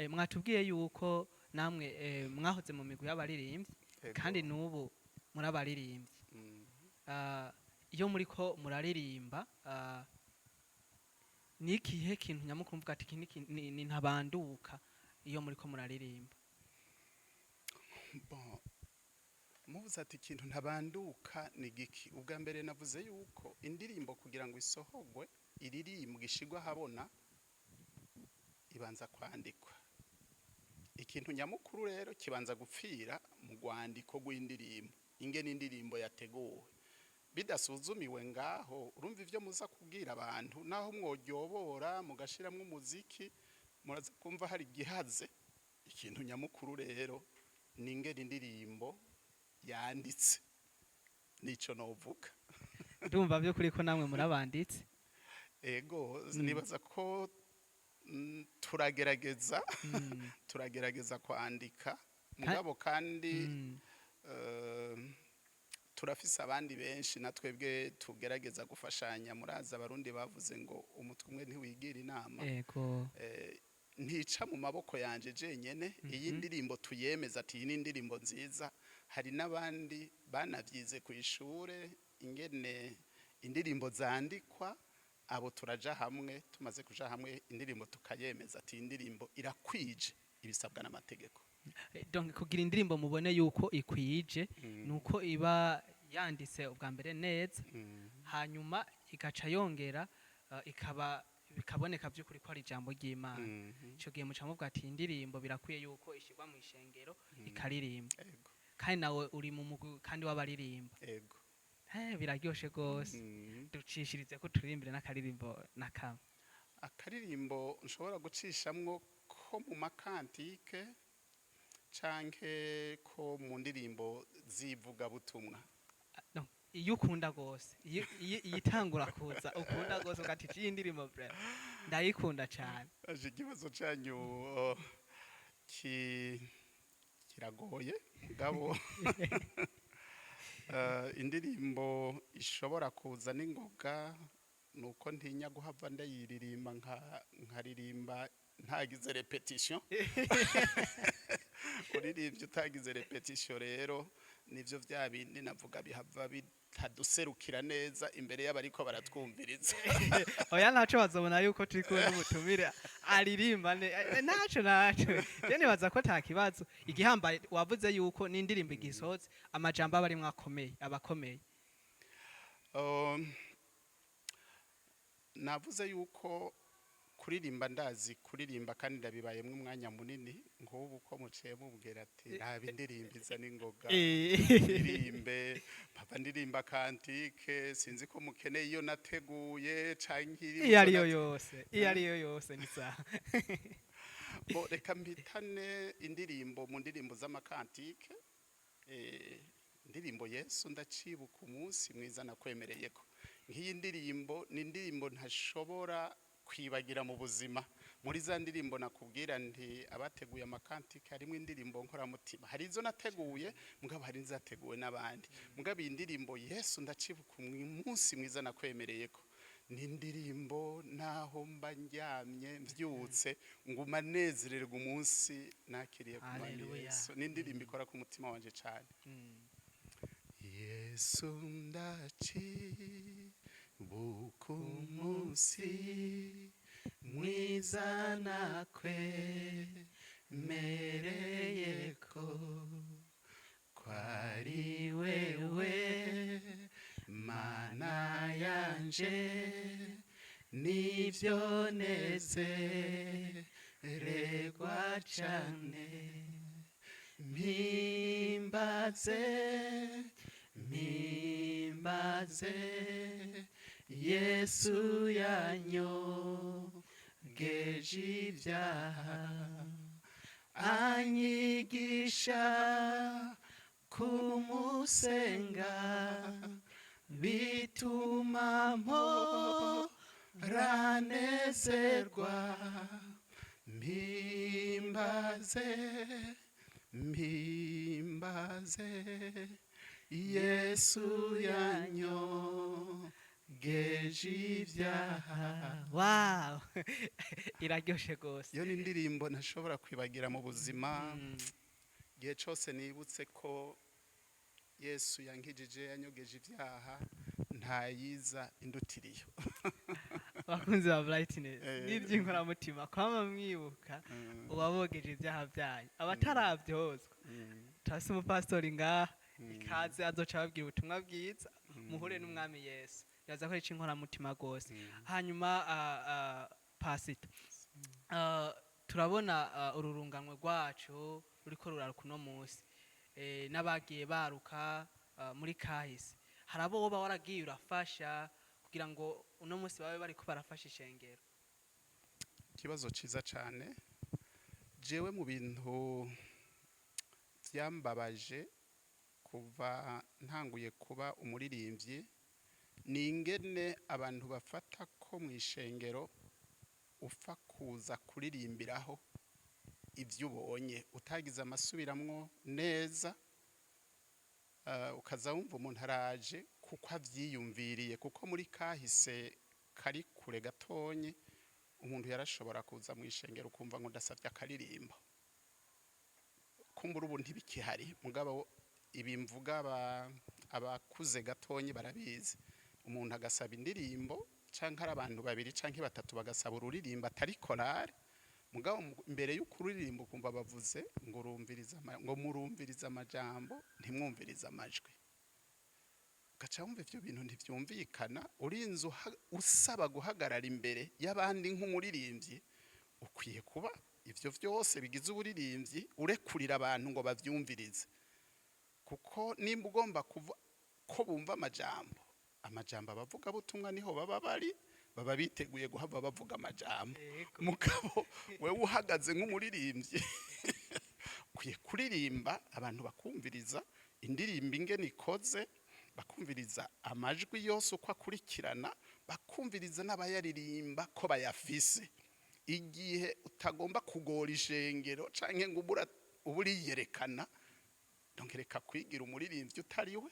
Mwatubwiye yuko namwe mwahoze mu migwi y'abaririmbyi kandi n'ubu muri abaririmbyi. Iyo muriko muraririmba, ni ikihe kintu nyamukuru mvuga ati iki ni ntabanduka iyo muriko muraririmba? Bon. Muvuze ati ikintu ntabanduka ni giki? Ubwa mbere navuze yuko indirimbo kugira ngo isohogwe, iririmbwe, ishigwe ahabona, ibanza kwandikwa. Ikintu nyamukuru rero kibanza gupfira mu rwandiko rw'indirimbo, ingene indirimbo yateguwe. Bidasuzumiwe ngaho, urumva ivyo muza kubwira abantu, naho mworyobora mugashiramwo umuziki, muraza kumva hari igihaze. Ikintu nyamukuru rero ni ingene indirimbo yanditse, nico novuga. Ndumva by'ukuri ko namwe murabanditse. Ego, nibaza ko turagerageza, turagerageza kwandika, mugabo kandi turafise abandi benshi na twebwe tugerageza gufashanya. Murazi Abarundi bavuze ngo umutwe umwe ntiwigira inama. Ntica mu maboko yanje jenyene. Iyi ndirimbo tuyemeza ati iyi ni indirimbo nziza, hari n'abandi banavyize ku ishure ingene indirimbo zandikwa. Abo turaja hamwe, tumaze kuja hamwe indirimbo tukayemeza ati iyi ndirimbo irakwije ibisabwa n'amategeko. Donc kugira indirimbo mubone yuko ikwije, nuko iba yanditse ubwa mbere neza, hanyuma igaca yongera ikaba bikaboneka by'ukuri ko ari ijambo ry'Imana. Ico gihe muca muvuga ati iyi ndirimbo birakwiye yuko ishyirwa mu ishengero ikaririmba. Kandi nawe uri mu mugwi kandi w'abaririmba. Ego. Biraryoshe rwose. Ducishirize ko turirimbire n'akaririmbo na kamwe. Akaririmbo nshobora gucishamwo ko mu ma cantiques canke ko mu ndirimbo z'ivugabutumwa? No, iyo ukunda rwose, iyo itangura kuza ukunda rwose, ugati iyi ndirimbo vraiment ndayikunda cyane. Aje ikibazo canyu kiragoye, mugabo indirimbo ishobora kuza n'ingoga nuko ntinya guhava ndayiririmba nkaririmba ntagize répétition. Uririmbye utagize répétition rero nivyo vya bindi navuga bihava bitaduserukira neza imbere y'abariko baratwumviriza. Oya, ntaco, bazobona yuko turi kumwe n'umutumire aririmba ntaco ntaco. Je nibaza ko nta kibazo. Igihambaye wavuze yuko n'indirimbo igisohotse amajambo aba arimwo akomeye, abakomeye. Navuze yuko kuririmba ndazi kuririmba kandi ndabibayemwo umwanya munini. Nk'ubu ko muciye mubwira ati raba indirimbo iza n'ingoga, ndirimbe papa, ndirimba cantique, sinzi ko mukeneye iyo nateguye canke iri Iyo ariyo yose, iyo ariyo yose ni sawa. Bo, reka mpitane indirimbo mu ndirimbo z'ama cantiques, indirimbo "Yesu ndacibuka umunsi mwiza nakwemereyeko". Nk'iyi ndirimbo ni indirimbo ntashobora kwibagira mu buzima. Muri za ndirimbo nakubwira nti abateguye ama cantiques harimo indirimbo nkoramutima. Hari izo nateguye, mugabo hari izateguwe n'abandi. Mugabo iyi ndirimbo "Yesu ndacibuka umunsi mwiza nakwemereyeko" ni indirimbo naho mba ndyamye mvyutse nguma nezererwa umunsi nakiriye ku Mwami. Hallelujah. Yesu ni indirimbo ikora ku mutima wanje cane. Yesu ndacibuka umunsi mwiza nakwemereyeko kwari wewe Mana yanje, nivyo nezererwa cane. Mpimbaze, mpimbaze Yesu yanyogeje ibyaha, anyigisha kumusenga, bituma mporanezerwa. Mpimbaze, mpimbaze Yesu yanyogeje ibyaha. Wow, iraryoshe rwose. Iyo ni indirimbo ntashobora kwibagira mu buzima. Igihe cyose nibutse ko Yesu yankijije, yanyogeje ibyaha, ntayiza indutiriyo. Abakunzi ba Brightness n'iby'inkoramutima kwama mwibuka uwabogeje ibyaha byanyu, abatarabyozwa. Turafise umupasitori ngaha. Ikaze, azoca ababwira ubutumwa bwiza, muhure n'umwami Yesu. Yaza ko ari inkoramutima rwose. Hanyuma pasita, turabona ururunganwe rwacu ruriko ruraruka uno munsi, n'abagiye baruka muri kahise, hari abo woba waragiye urafasha kugira ngo uno munsi babe bariko barafasha ishengero? Ikibazo ciza cyane. Jewe mu bintu byambabaje kuva ntanguye kuba umuririmbyi ni ingene abantu bafata ko mu ishengero upfa kuza kuririmbiraho ibyo ubonye, utagize amasubiramwo neza, ukaza wumva umuntu araje kuko avyiyumviriye. Kuko muri kahise kari kure gatonye, umuntu yarashobora kuza mu ishengero ukumva ngo ndasabye akaririmbo. Kumbura ubu ntibikihari, mugabo ibi mvuga abakuze gatonye barabizi. Umuntu agasaba indirimbo, canke ari abantu babiri canke batatu bagasaba ururirimbo atari korale, mugabo imbere y'ukuririmba ukumva bavuze ngo urumviriza ngo murumviriza amajambo, ntimwumvirize amajwi. Ugaca wumva ivyo bintu ntivyumvikana. Urinze usaba guhagarara imbere y'abandi nk'umuririmbyi, ukwiye kuba ivyo vyose bigize uburirimbyi urekurira abantu ngo bavyumvirize. Kuko nimba ugomba kuva ko bumva amajambo, amajambo abavuga butumwa niho baba bari, baba biteguye guhava bavuga amajambo. Mugabo wewe uhagaze nk'umuririmbyi, ukwiye kuririmba abantu bakumviriza indirimbo ingene ikoze, bakumviriza amajwi yose uko akurikirana, bakumviriza n'abayaririmba ko bayafise. Igihe utagomba kugora ishengero canke ngo ubura uburiyerekana, donc reka kwigira umuririmbyi utari we.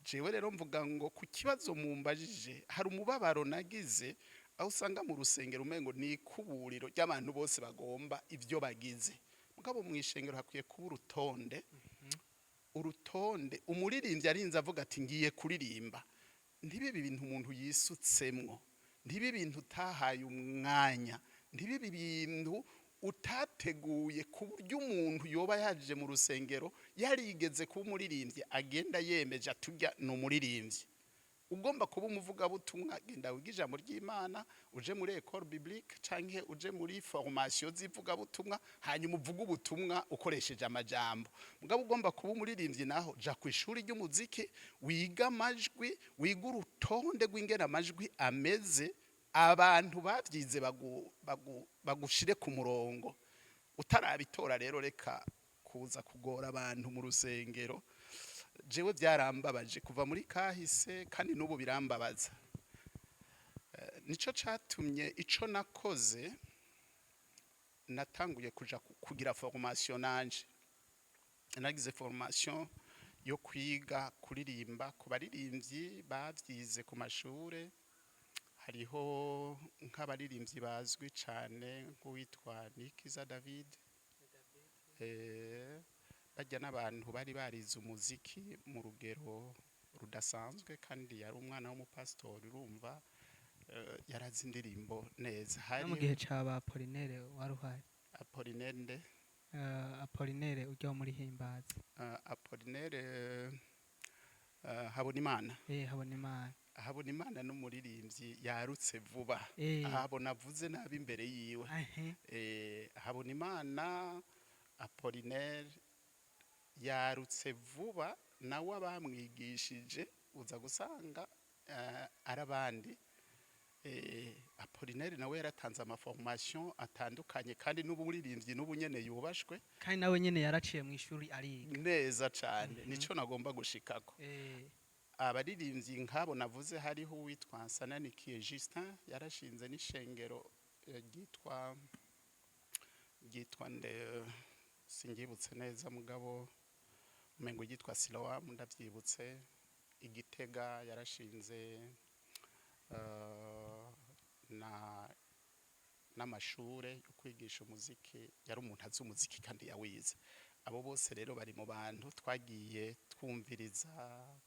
Jewe rero mvuga ngo ku kibazo mumbajije, hari umubabaro nagize aho usanga mu rusengero umengo ni ikuburiro ry'abantu bose bagomba ibyo bagize. Mugabo mu ishengero hakwiye kuba urutonde. Urutonde, umuririmbyi arinze avuga ati ngiye kuririmba, ntibibe ibintu umuntu yisutsemwo, ntibibe ibintu utahaye umwanya, ntibibe ibintu utateguye, ku buryo umuntu yoba yaje mu rusengero yarigeze kuba umuririmbyi agenda yemeje atujya ni umuririmbyi. Ugomba kuba umuvugabutumwa, genda wiga ijambo ry'Imana, uje muri école biblique canke uje muri formation z'ivugabutumwa, hanyuma uvuge ubutumwa ukoresheje amajambo. Mugabo ugomba kuba umuririmbyi naho, ja ku ishuri ry'umuziki, wiga amajwi, wiga urutonde rw'ingene amajwi ameze, abantu bavyize bagushire ku murongo. Utarabitora rero, reka kuza kugora abantu mu rusengero. Jewe byarambabaje kuva muri kahise, kandi n'ubu birambabaza. Nico catumye ico nakoze, natanguye kuja kugira formation. Nanje nagize formation yo kwiga kuririmba ku baririmbyi bavyize ku mashure. Hariho nk'abaririmbyi bazwi cane nk'uwitwa Nikiza David, bajya n'abantu bari barize umuziki mu rugero rudasanzwe, kandi yari umwana w'umupasitori, urumva yarazi indirimbo neza. No mu gihe ca ba Apollinaire wari uhari? Apollinaire nde? Apollinaire ujya wo muri Himbaza. Apollinaire Habonimana. Habonimana. Habonimana n'umuririmbyi yarutse vuba. Habona avuze nabi imbere yiwe. Habonimana Apollinaire yarutse vuba, nawe abamwigishije uza gusanga ari abandi. Apollinaire nawe yaratanze ama formation atandukanye, kandi n'uburirimbyi n'ubu nyene yubashwe. Kandi nawe nyene yaraciye mu ishuri ariga. Neza cane, nico nagomba gushikako. Abaririmbyi nk'abo navuze, hariho uwitwa Nsananikiye Justin, yarashinze n'ishengero ryitwa nde, singibutse neza, mugabo umengo ryitwa Siloam, ndavyibutse. Igitega yarashinze na n'amashure yo kwigisha umuziki. Yari umuntu azi umuziki kandi yawize. Abo bose rero bari mu bantu twagiye twumviriza,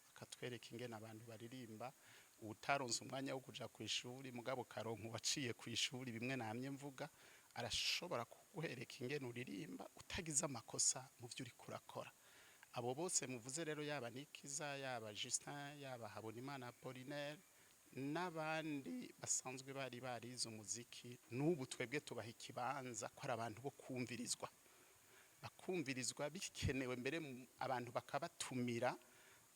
bakatwereka ingene abantu baririmba. Utaronse umwanya wo kuja ku ishuri, mugabo karonka uwaciye ku ishuri, bimwe namye mvuga, arashobora kuguhereka ingene uririmba utagize amakosa mu vyo uriko urakora. Abo bose muvuze rero, yaba Nikiza, yaba Justin, yaba Habonimana Apollinaire n'abandi basanzwe bari barize umuziki, n'ubu twebwe tubaha ikibanza ko ari abantu bo kumvirizwa, bakumvirizwa bikenewe mbere abantu bakabatumira,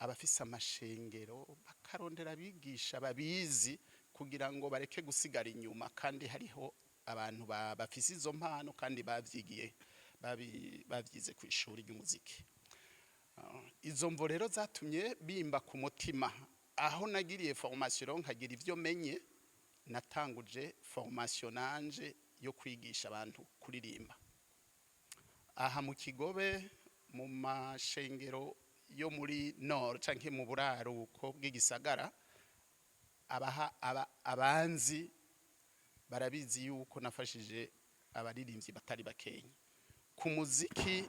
abafise amashengero bakarondera abigisha babizi kugira ngo bareke gusigara inyuma, kandi hariho abantu bafise izo mpano kandi bavyigiye, bavyize ku ishuri ry'umuziki. Izo mvo rero zatumye bimba ku mutima. Aho nagiriye formation rero, nkagira ivyo menye, natanguje formation nanje yo kwigisha abantu kuririmba aha mu Kigobe, mu mashengero yo muri nord canke mu buraruko bw'igisagara. Abaha abanzi barabizi yuko nafashije abaririmbyi batari bakenya ku muziki.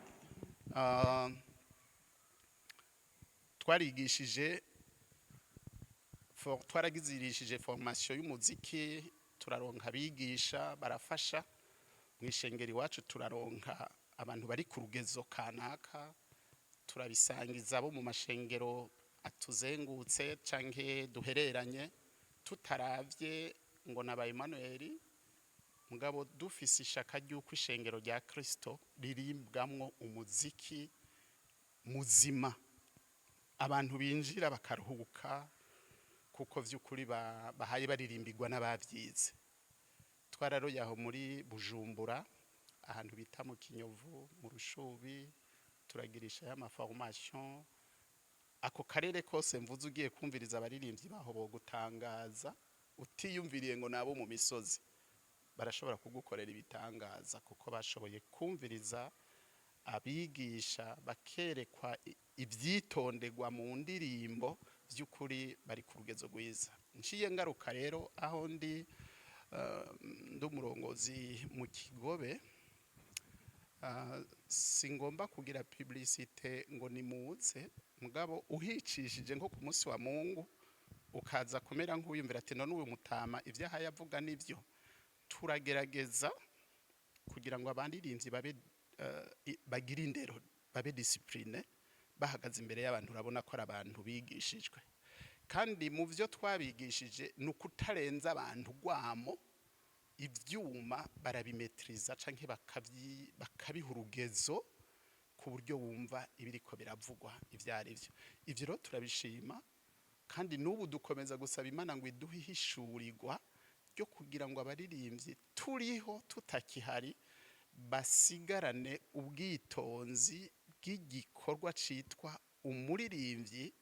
Twarigishije twaragizirishije formation y'umuziki, turaronka abigisha barafasha mu ishengero iwacu, turaronka abantu bari ku rugezo kanaka, turabisangiza abo mu mashengero atuzengutse canke duhereranye, tutaravye ngo naba Emmanuel, mugabo dufise ishaka ry'uko ishengero rya Kristo ririmbwamwo umuziki muzima, abantu binjira bakaruhuka, kuko vy'ukuri bahaye baririmbirwa n'abavyize. Twararoye aho muri Bujumbura, ahantu bita mu Kinyovu, mu Rushubi, turagirisha y'ama formation ako karere kose mvuze. Ugiye kumviriza abaririmbyi baho bogutangaza, utiyumviriye ngo nabo mu misozi barashobora kugukorera ibitangaza, kuko bashoboye kumviriza abigisha, bakerekwa ibyitonderwa mu ndirimbo. By'ukuri bari ku rugezo rwiza. Nciye ngaruka rero aho ndi, ndi umurongozi mu Kigobe. Singomba kugira publicité ngo nimuze, mugabo uhicishije nko ku munsi wa Mungu ukaza kumera nk'uwiyumvira ati: "None uyu mutama ibyo ahaye avuga nibyo?" Turagerageza kugira ngo abaririmbyi babe bagire indero, babe discipline bahagaze imbere y'abantu. Urabona ko ari abantu bigishijwe, kandi mu byo twabigishije ni ukutarenza abantu rwamo. Ibyuma barabimetiriza canke bakabiha urugezo ku buryo wumva ibiriko biravugwa ibyo ari byo. Ivyo rero turabishima, kandi n'ubu dukomeza gusaba Imana ngo iduhe ihishurirwa ryo kugira ngo abaririmbyi turiho tutakihari basigarane ubwitonzi bw'igikorwa citwa umuririmbyi,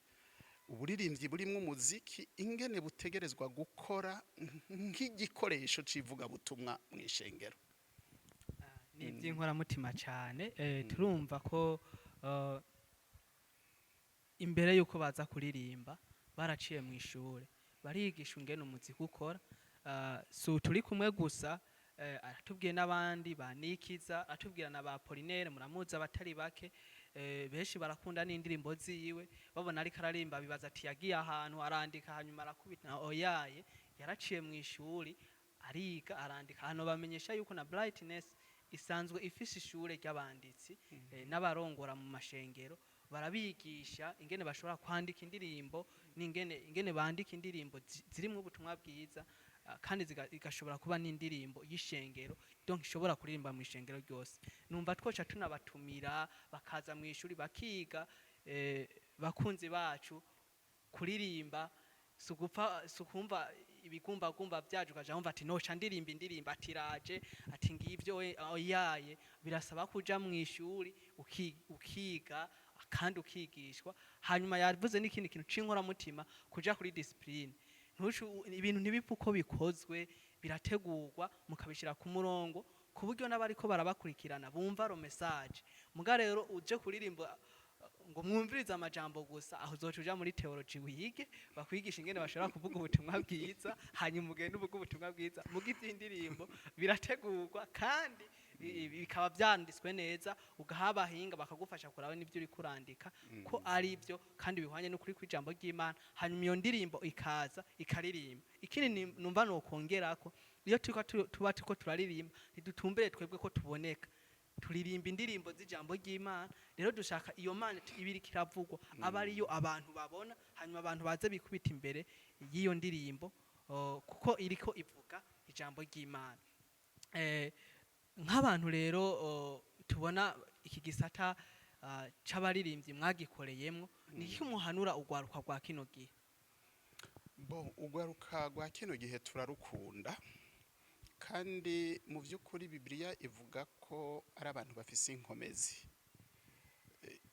uburirimbyi burimwo umuziki, ingene butegerezwa gukora nk'igikoresho c'ivugabutumwa mu ishengero. Ni iby'inkoramutima cyane. Turumva ko imbere y'uko baza kuririmba baraciye mu ishure, barigisha ingene umuziki ukora. Si turi kumwe gusa, aratubwiye n'abandi ba Nikiza, aratubwira na ba Apollinaire, muramuzi abatari bake. Benshi barakunda n'indirimbo ziwe, babona ariko ararimba bibaza ati yagiye ahantu arandika hanyuma arakubita. Oyaye, yaraciye mu ishuri, ariga, arandika. Hano bamenyesha yuko na Brightness isanzwe ifise ishure ry'abanditsi n'abarongora mu mashengero, barabigisha ingene bashobora kwandika indirimbo n'ingene ingene bandika indirimbo zirimwo ubutumwa bwiza, kandi igashobora kuba n'indirimbo y'ishengero, donc ishobora kuririmba mu ishengero ryose. Numva twoca tunabatumira bakaza mu ishuri bakiga. Bakunzi bacu, kuririmba sugupfa, sukumva ibigumbagumba byaje ukaja wumva ati noca ndirimba indirimbo, ati raje, ati ngivyo oyaye. Birasaba kuja mu ishuri ukiga kandi ukigishwa. Hanyuma yavuze n'ikindi kintu c'inkoramutima, kuja kuri discipline. Ntucu ibintu ntibipfa uko bikozwe, birategurwa mukabishira ku murongo ku buryo n'abariko barabakurikirana bumva ro message. Muga rero uje kuririmba ngo mwumvirize amajambo gusa, aho uzoca uja muri theology wige, bakwigisha ingene bashobora kuvuga ubutumwa bwiza, hanyuma ugende uvuge ubutumwa bwiza. Muga ivy'indirimbo birategurwa kandi bikaba vyanditswe neza, ugaha abahinga bakagufasha kuraba n'ivyo uriko urandika ko ari byo kandi bihwanye n'ukuri kw'ijambo ry'Imana, hanyuma iyo ndirimbo ikaza ikaririmba. Ikindi numva nokongerako, iyo turiko tuba turiko turaririmba, ntidutumbere twebwe ko tuboneka. Turirimba indirimbo z'ijambo ry'Imana. Rero dushaka iyo Mana iba iriko iravugwa aba ariyo abantu babona, hanyuma abantu baze bikubita imbere y'iyo ndirimbo, kuko iriko ivuga ijambo ry'Imana. Nk'abantu rero tubona iki gisata c'abaririmbyi mwagikoreyemwo, ni iki muhanura urwaruka rwa kino gihe? Bo, urwaruka rwa kino gihe turarukunda, kandi mu by'ukuri Bibiliya ivuga ko ari abantu bafise inkomezi.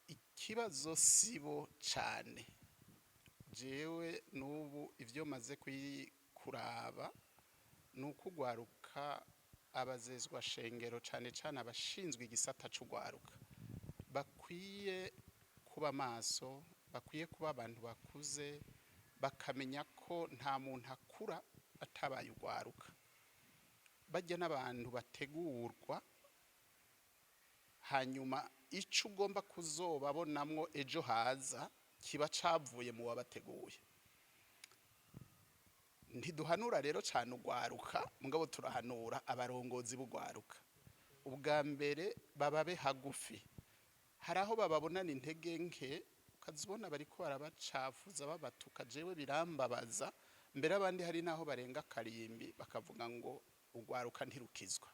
Ikibazo sibo cane. Jewe n'ubu ivyo maze kuraba ni uko urwaruka, abazezwa shengero, cane cane abashinzwe igisata c'urwaruka, bakwiye kuba maso, bakwiye kuba abantu bakuze, bakamenya ko nta muntu akura atabaye urwaruka. Bajya n'abantu bategurwa, hanyuma ico ugomba kuzobabonamwo ejo haza kiba cavuye mu wabateguye. Ntiduhanura rero cane urwaruka, mugabo turahanura abarongozi b'urwaruka. Ubwa mbere bababe hagufi. Hari aho bababonana intege nke, ukazibona bariko barabacafuza, babatuka. Jewe birambabaza. Mbere abandi hari n'aho barenga karimbi bakavuga ngo urwaruka ntirukizwa.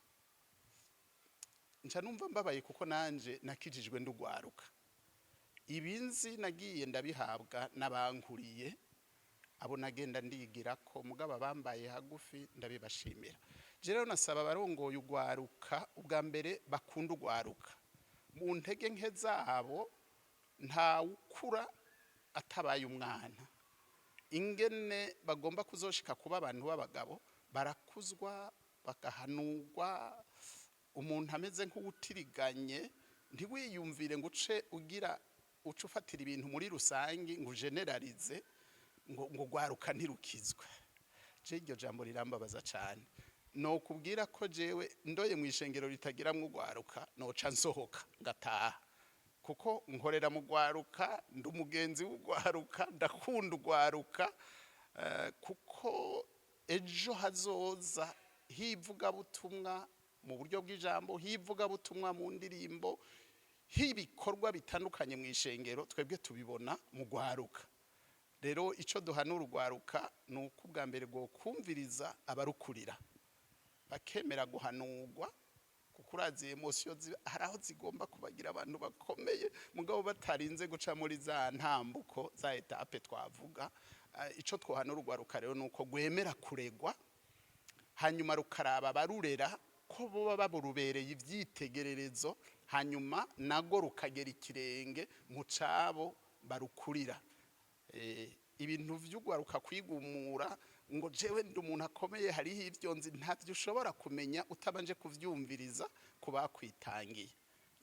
Nca numva mbabaye, kuko nanje nakijijwe ndugwaruka. Ibinzi nagiye ndabihabwa n'abankuriye, abo nagenda ndigira ko, mugabo abambaye hagufi ndabibashimira. Je rero nasaba abarongoye urwaruka, ubwa mbere bakunda urwaruka mu ntege nke zabo. Ntawukura atabaye umwana. Ingene bagomba kuzoshika kuba abantu b'abagabo, barakuzwa, bagahanurwa. Umuntu ameze nk'uwutiriganye, ntiwiyumvire ngo uce ugira uce ufatira ibintu muri rusange, ngo ugeneralize ngo rwaruka ntirukizwe. Je iryo jambo rirambabaza cyane. No kubwira ko jewe ndoye mu ishengero ritagiramwo urwaruka, noca nsohoka ngataha, kuko nkorera mu rwaruka, ndi umugenzi w'urwaruka, ndakunda urwaruka, kuko ejo hazoza hivugabutumwa mu buryo bw'ijambo, hivugabutumwa mu ndirimbo, h'ibikorwa bitandukanye mu ishengero, twebwe tubibona mu rwaruka. Rero icyo duhanura urwaruka ni uko ubwa mbere kumviriza abarukurira, bakemera guhanurwa, kuko urazi émotions hari aho zigomba kubagira abantu bakomeye, mugabo batarinze guca muri za ntambuko, za étapes twavuga. Ico twohanura urwaruka rero ni uko rwemera kuregwa, hanyuma rukaraba abarurera ko boba baburubereye ivyitegererezo, hanyuma nago rukagera ikirenge mu cabo barukurira. Ibintu vy'ugwaruka kwigumura ngo jewe ndi umuntu akomeye, hariho ivyo nzi, ntavyo ushobora kumenya utabanje kuvyumviriza ku bakwitangiye.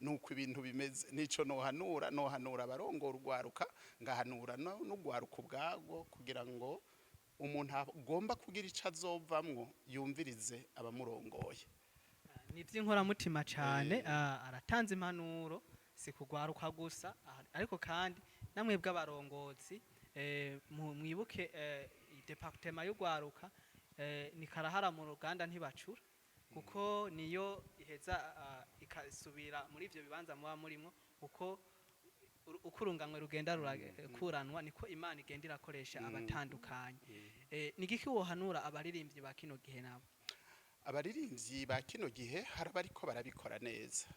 Nuko ibintu bimeze. Nico nohanura. Nohanura abarongora urwaruka, ngahanura n'urwaruka ubwarwo, kugira ngo umuntu agomba kugira ico azovamwo yumvirize abamurongoye. Ni iby'inkoramutima cyane. Aratanze impanuro, si kugwaruka gusa, ariko kandi namwe bw'abarongozi, mwibuke département y'ugwaruka ni karahara mu ruganda, ntibacura, kuko niyo iheza ikasubira muri ivyo bibanza muba murimo. Uko uko urunganwe rugenda rurakuranwa, niko Imana igenda irakoresha abatandukanye. Ni igiki wohanura abaririmbyi ba kino gihe nabo? Abaririmbyi ba kino gihe hari abariko barabikora neza.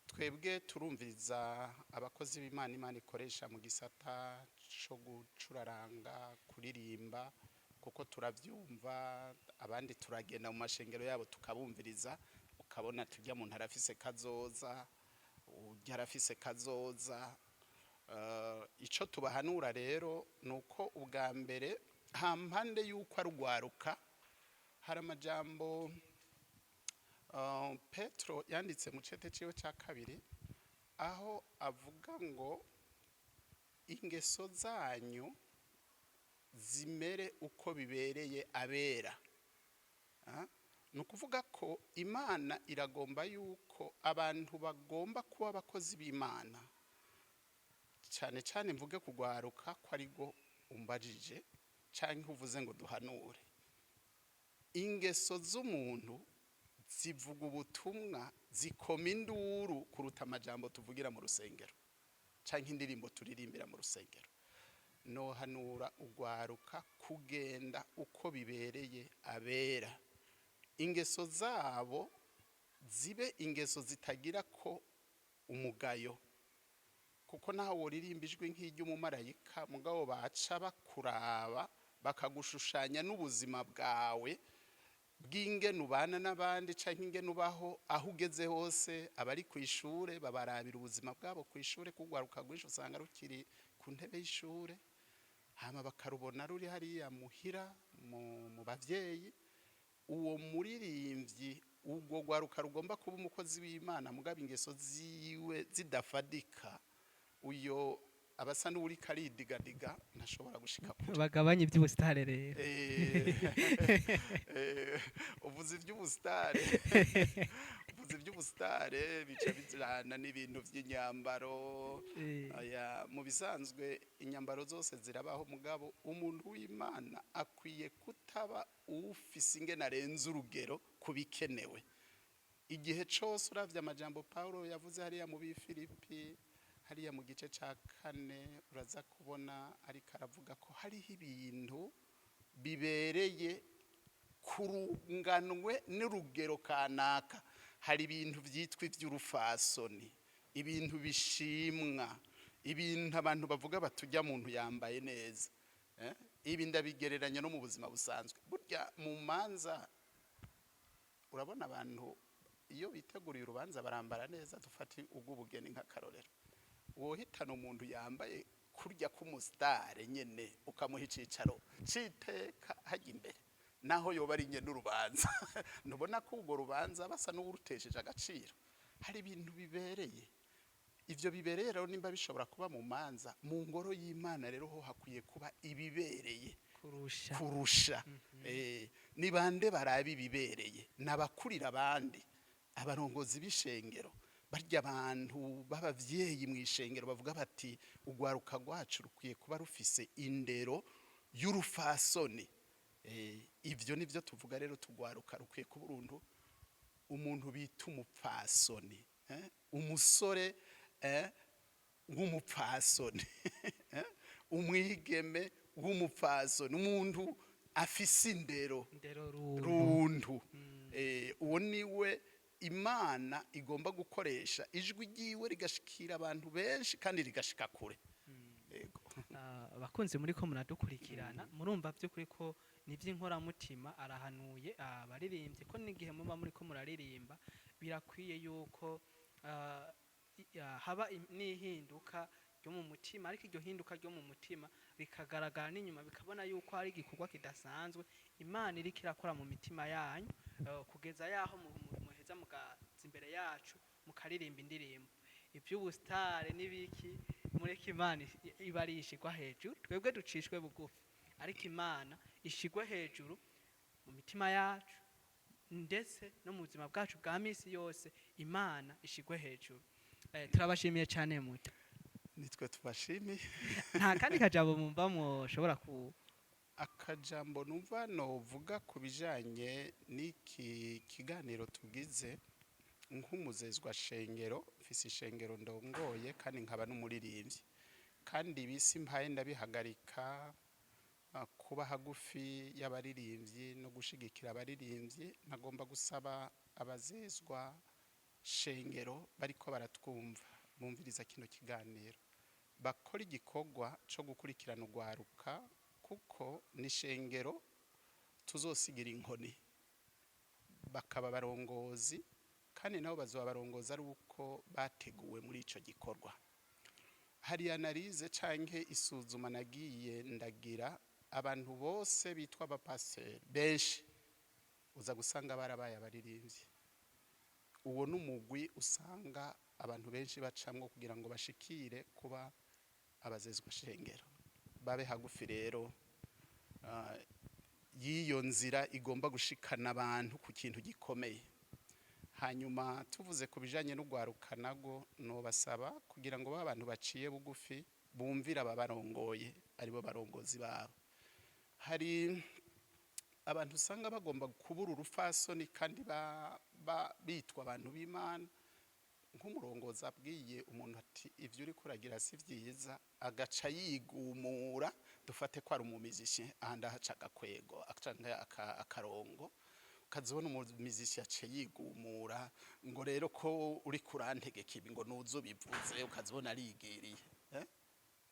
Twebwe turumviriza abakozi b'Imana, Imana ikoresha mu gisata co gucuraranga, kuririmba, kuko turavyumva. Abandi turagenda mu mashengero yabo tukabumviriza, ukabona tujya muntu arafise kazoza, urya arafise kazoza. Ico tubahanura rero ni uko ubwa mbere, hampande y'uko arugwaruka, hari amajambo Petro yanditse mu cete ciwe ca kabiri, aho avuga ngo ingeso zanyu zimere uko bibereye abera. Ni ukuvuga ko Imana iragomba yuko abantu bagomba kuba abakozi b'Imana, cyane cyane mvuge kugwaruka ko arigo umbajije canke uvuze ngo duhanure. Ingeso z'umuntu Zivuga ubutumwa, zikoma induru kuruta amajambo tuvugira mu rusengero canke indirimbo turirimbira mu rusengero. Nohanura ugwaruka kugenda uko bibereye abera, ingeso zabo zibe ingeso zitagira ko umugayo, kuko naho woririmba ijwi nk'iry'umumarayika, mugabo baca bakuraba bakagushushanya n'ubuzima bwawe bw'ingene ubana n'abandi canke ingene ubaho aho ugeze hose. Abari ku ishure babarabira ubuzima bwabo ku ishure, kugwaruka rwinshi usanga rukiri ku ntebe y'ishure, hama bakarubona ruri hariya muhira mu bavyeyi. Uwo muririmbyi, ubwo rwaruka rugomba kuba umukozi w'Imana, mugabo ingeso ziwe zidafadika, uyo abasa n'uwuriko aridigadiga, ntashobora gushika kure. Bagabanye iby'ubusitare rero. Uvuze iby'ubusitare, uvuze iby'ubusitare, bica bijana n'ibintu by'inyambaro. Aya, mu bisanzwe inyambaro zose zirabaho, mugabo umuntu w'Imana akwiye kutaba ufise ingene arenze urugero ku bikenewe igihe cose. Uravye amajambo Paulo yavuze hariya mu Bifilipi, hariya mu gice ca 4, uraza kubona ariko aravuga ko hariho ibintu bibereye kurunganwe n'urugero kanaka. Hari ibintu byitwa iby'urufasoni, ibintu bishimwa, ibintu abantu bavuga batujya muntu yambaye neza. Ibi ndabigereranya no mu buzima busanzwe. Burya mu manza urabona abantu iyo biteguriye urubanza barambara neza. Dufate ubw'ubugeni nk'akarorero, wohitana umuntu yambaye kurya k'umusitare nyene, ukamuha icicaro c'iteka hajya imbere, naho yoba ari nyene urubanza, ntubona ko urwo rubanza basa n'uwurutesheje agaciro? Hari ibintu bibereye. Ivyo bibereye rero nimba bishobora kuba mu manza, mu ngoro y'Imana rero ho hakwiye kuba ibibereye kurusha. Kurusha. Ni bande baraba ibibereye? N'abakurira abandi, abarongozi b'ishengero, barya abantu b'abavyeyi mu ishengero bavuga bati ugwaruka rwacu rukwiye kuba rufise indero y'urufasoni. Ivyo nivyo tuvuga rero, tugwaruka rukwiye kuba uruntu umuntu bita umupfasoni, umusore w'umupfasoni, umwigeme w'umupfasoni, umuntu afise indero indero runtu. Runtu. Uwo niwe Imana igomba gukoresha, ijwi ryiwe rigashikira abantu benshi kandi rigashika kure. Yego. Abakunzi muri ko muradukurikirana, murumva by'ukuri ko ni iby'inkoramutima. Arahanuye abaririmbyi ko n'igihe muba muri ko muraririmba birakwiye yuko haba n'ihinduka ryo mu mutima, ariko iryo hinduka ryo mu mutima rikagaragara n'inyuma, bikabona yuko hari igikorwa kidasanzwe Imana iriko irakora mu mitima yanyu, kugeza yaho muheza mugaza imbere yacu mukaririmba indirimbo. Iby'ubusitare n'ibiki, mureke Imana iba ari ishigwa hejuru, twebwe ducishwe bugufi, ariko Imana ishigwe hejuru mu mitima yacu ndetse no mu buzima bwacu bwa misi yose, Imana ishigwe hejuru. Turabashimiye cyane muto. Nitwe tubashimiye. Nta kandi kajambo mumva mushobora ku Akajambo numva novuga ku bijanye n'iki kiganiro tugize, nk'umuzezwa shengero, mfise ishengero ndongoye kandi nkaba n'umuririmbyi, kandi ibisi mpaye ndabihagarika, kuba hagufi y'abaririmbyi no gushigikira abaririmbyi. Nagomba gusaba abazezwa shengero bariko baratwumva, bumviriza kino kiganiro, bakora igikorwa co gukurikirana ugwaruka, kuko ni shengero tuzosigira inkoni, bakaba abarongozi, kandi nabo bazoba abarongozi ari uko bateguwe muri ico gikorwa. Hari analyse canke isuzuma nagiye ndagira, abantu bose bitwa abapasiteri benshi uza gusanga barabaye abaririmbyi. Uwo n'umugwi usanga abantu benshi bacamwo kugira ngo bashikire kuba abazezwa shengero. Babe hagufi rero y'iyo nzira igomba gushikana abantu ku kintu gikomeye. Hanyuma tuvuze ku bijanye n'ugwaruka, nago nobasaba kugira ngo babe abantu baciye bugufi, bumvira ababarongoye, aribo barongozi babo. Hari Abantu usanga bagomba kubura urufasoni kandi bitwa abantu b'Imana. Nk'umurongozi abwiye umuntu ati: "Ibyo uri kuragira si byiza," agaca yigumura. Dufate ko ari umumiziki, ahandi ahaca agakwego canke akarongo, ukazibona umumiziki yaciye yigumura ngo: "Rero ko uri kurantegeka ibi, ngo nuze ubivuze." Ukazibona arigiriye, eh?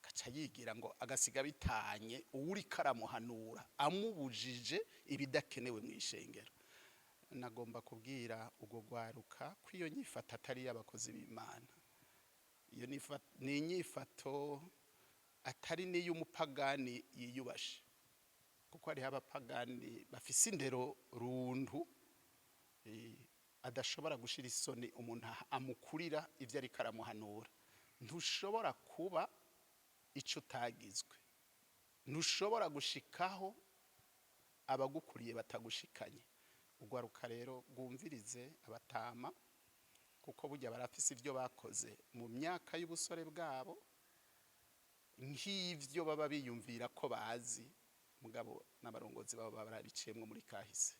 Agaca yigira ngo agasiga bitanye uwuriko aramuhanura, amubujije ibidakenewe mu ishengero. Nagomba kubwira ubwo rwaruka ko iyo nyifato atari iy'abakozi b'Imana. Iyo ni inyifato atari n'iy'umupagani yiyubashe, kuko hariho abapagani bafise indero runtu, adashobora gushira isoni umuntu amukurira ivyo ariko aramuhanura. Ntushobora kuba ico utagizwe, ntushobora gushikaho abagukuriye batagushikanye. Ugwaruka rero rwumvirize abatama, kuko burya barafise ivyo bakoze mu myaka y'ubusore bwabo, nk'ivyo baba biyumvira ko bazi, mugabo n'abarongozi babo baba barabiciyemwo muri kahise.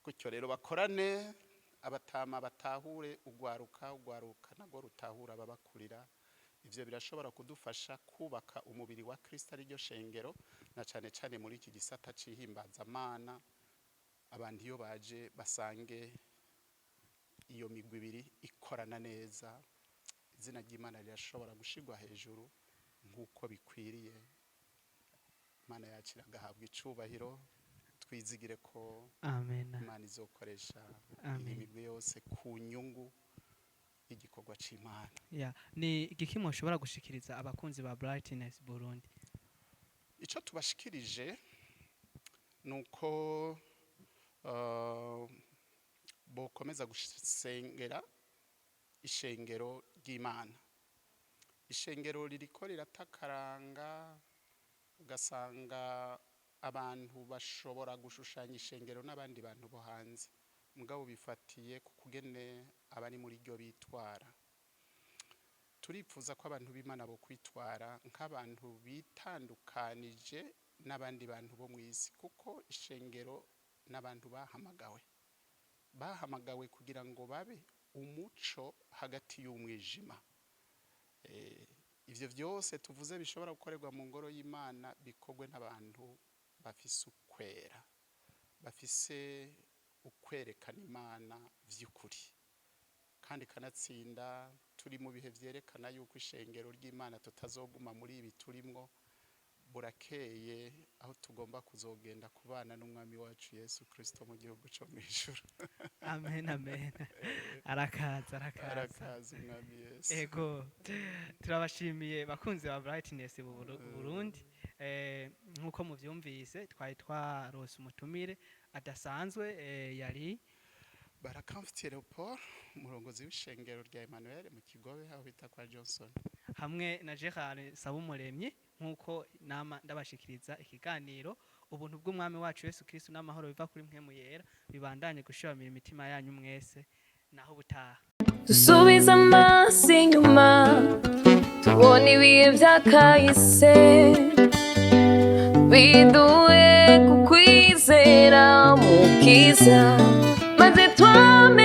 Gutyo rero bakorane, abatama batahure ugwaruka, ugwaruka nagwo rutahura ababakurira. Ivyo birashobora kudufasha kubaka umubiri wa Kristo, ariryo shengero, na cane cane muri iki gisata c'ihimbazamana. Abantu iyo baje basange iyo migwi ibiri ikorana neza, izina ry'Imana rirashobora gushirwa hejuru nk'uko bikwiriye. Imana yacu iragahabwa icubahiro. Twizigire ko Amen. Imana izokoresha iyi Amen. migwi yose ku nyungu y'igikorwa c'Imana. Ya, ni igiki mushobora gushikiriza abakunzi ba Brightness Burundi? Ico tubashikirije ni uko bokomeza gusengera ishengero ry'Imana. Ishengero ririko riratakaranga, ugasanga abantu bashobora gushushanya ishengero n'abandi bantu bo hanze, mugabo bifatiye ku kugene abari muri ryo bitwara. Turipfuza ko abantu b'Imana bo kwitwara nk'abantu bitandukanije n'abandi bantu bo mu isi, kuko ishengero n'abantu bahamagawe kugira ngo babe umuco hagati y'umwijima. Ivyo vyose tuvuze bishobora gukorerwa mu ngoro y'Imana bikorwe n'abantu bafise ukwera, bafise ukwerekana Imana vy'ukuri. Kandi kanatsinda turi mu bihe vyerekana yuko ishengero ry'Imana tutazoguma muri ibi turimwo. Burakeye aho tugomba kuzogenda kubana n'Umwami wacu Yesu Kristo mu gihugu co mw'ijuru. Amen, amen. Arakaza, arakaza. Arakaza Umwami Yesu. Ego, turabashimiye bakunzi ba Brightness Burundi. Nkuko muvyumvise, twari twarose umutumire adasanzwe, yari Barakamfitiye Leopold, umurongozi w'ishengero rya Emmanuel mu Kigobe, aho bita kwa Johnson, hamwe na Gerard Sabumuremyi. Nkuko nama ndabashikiriza ikiganiro, ubuntu bw'Umwami wacu Yesu Kristo n'amahoro biva kuri Mpwemu Yera bibandanye gushiramira imitima yanyu mwese. Naho ubutaha. Dusubiza amaso inyuma, tubona ibihe byakahise, biduhe kukwizera, Mukiza, maze twame.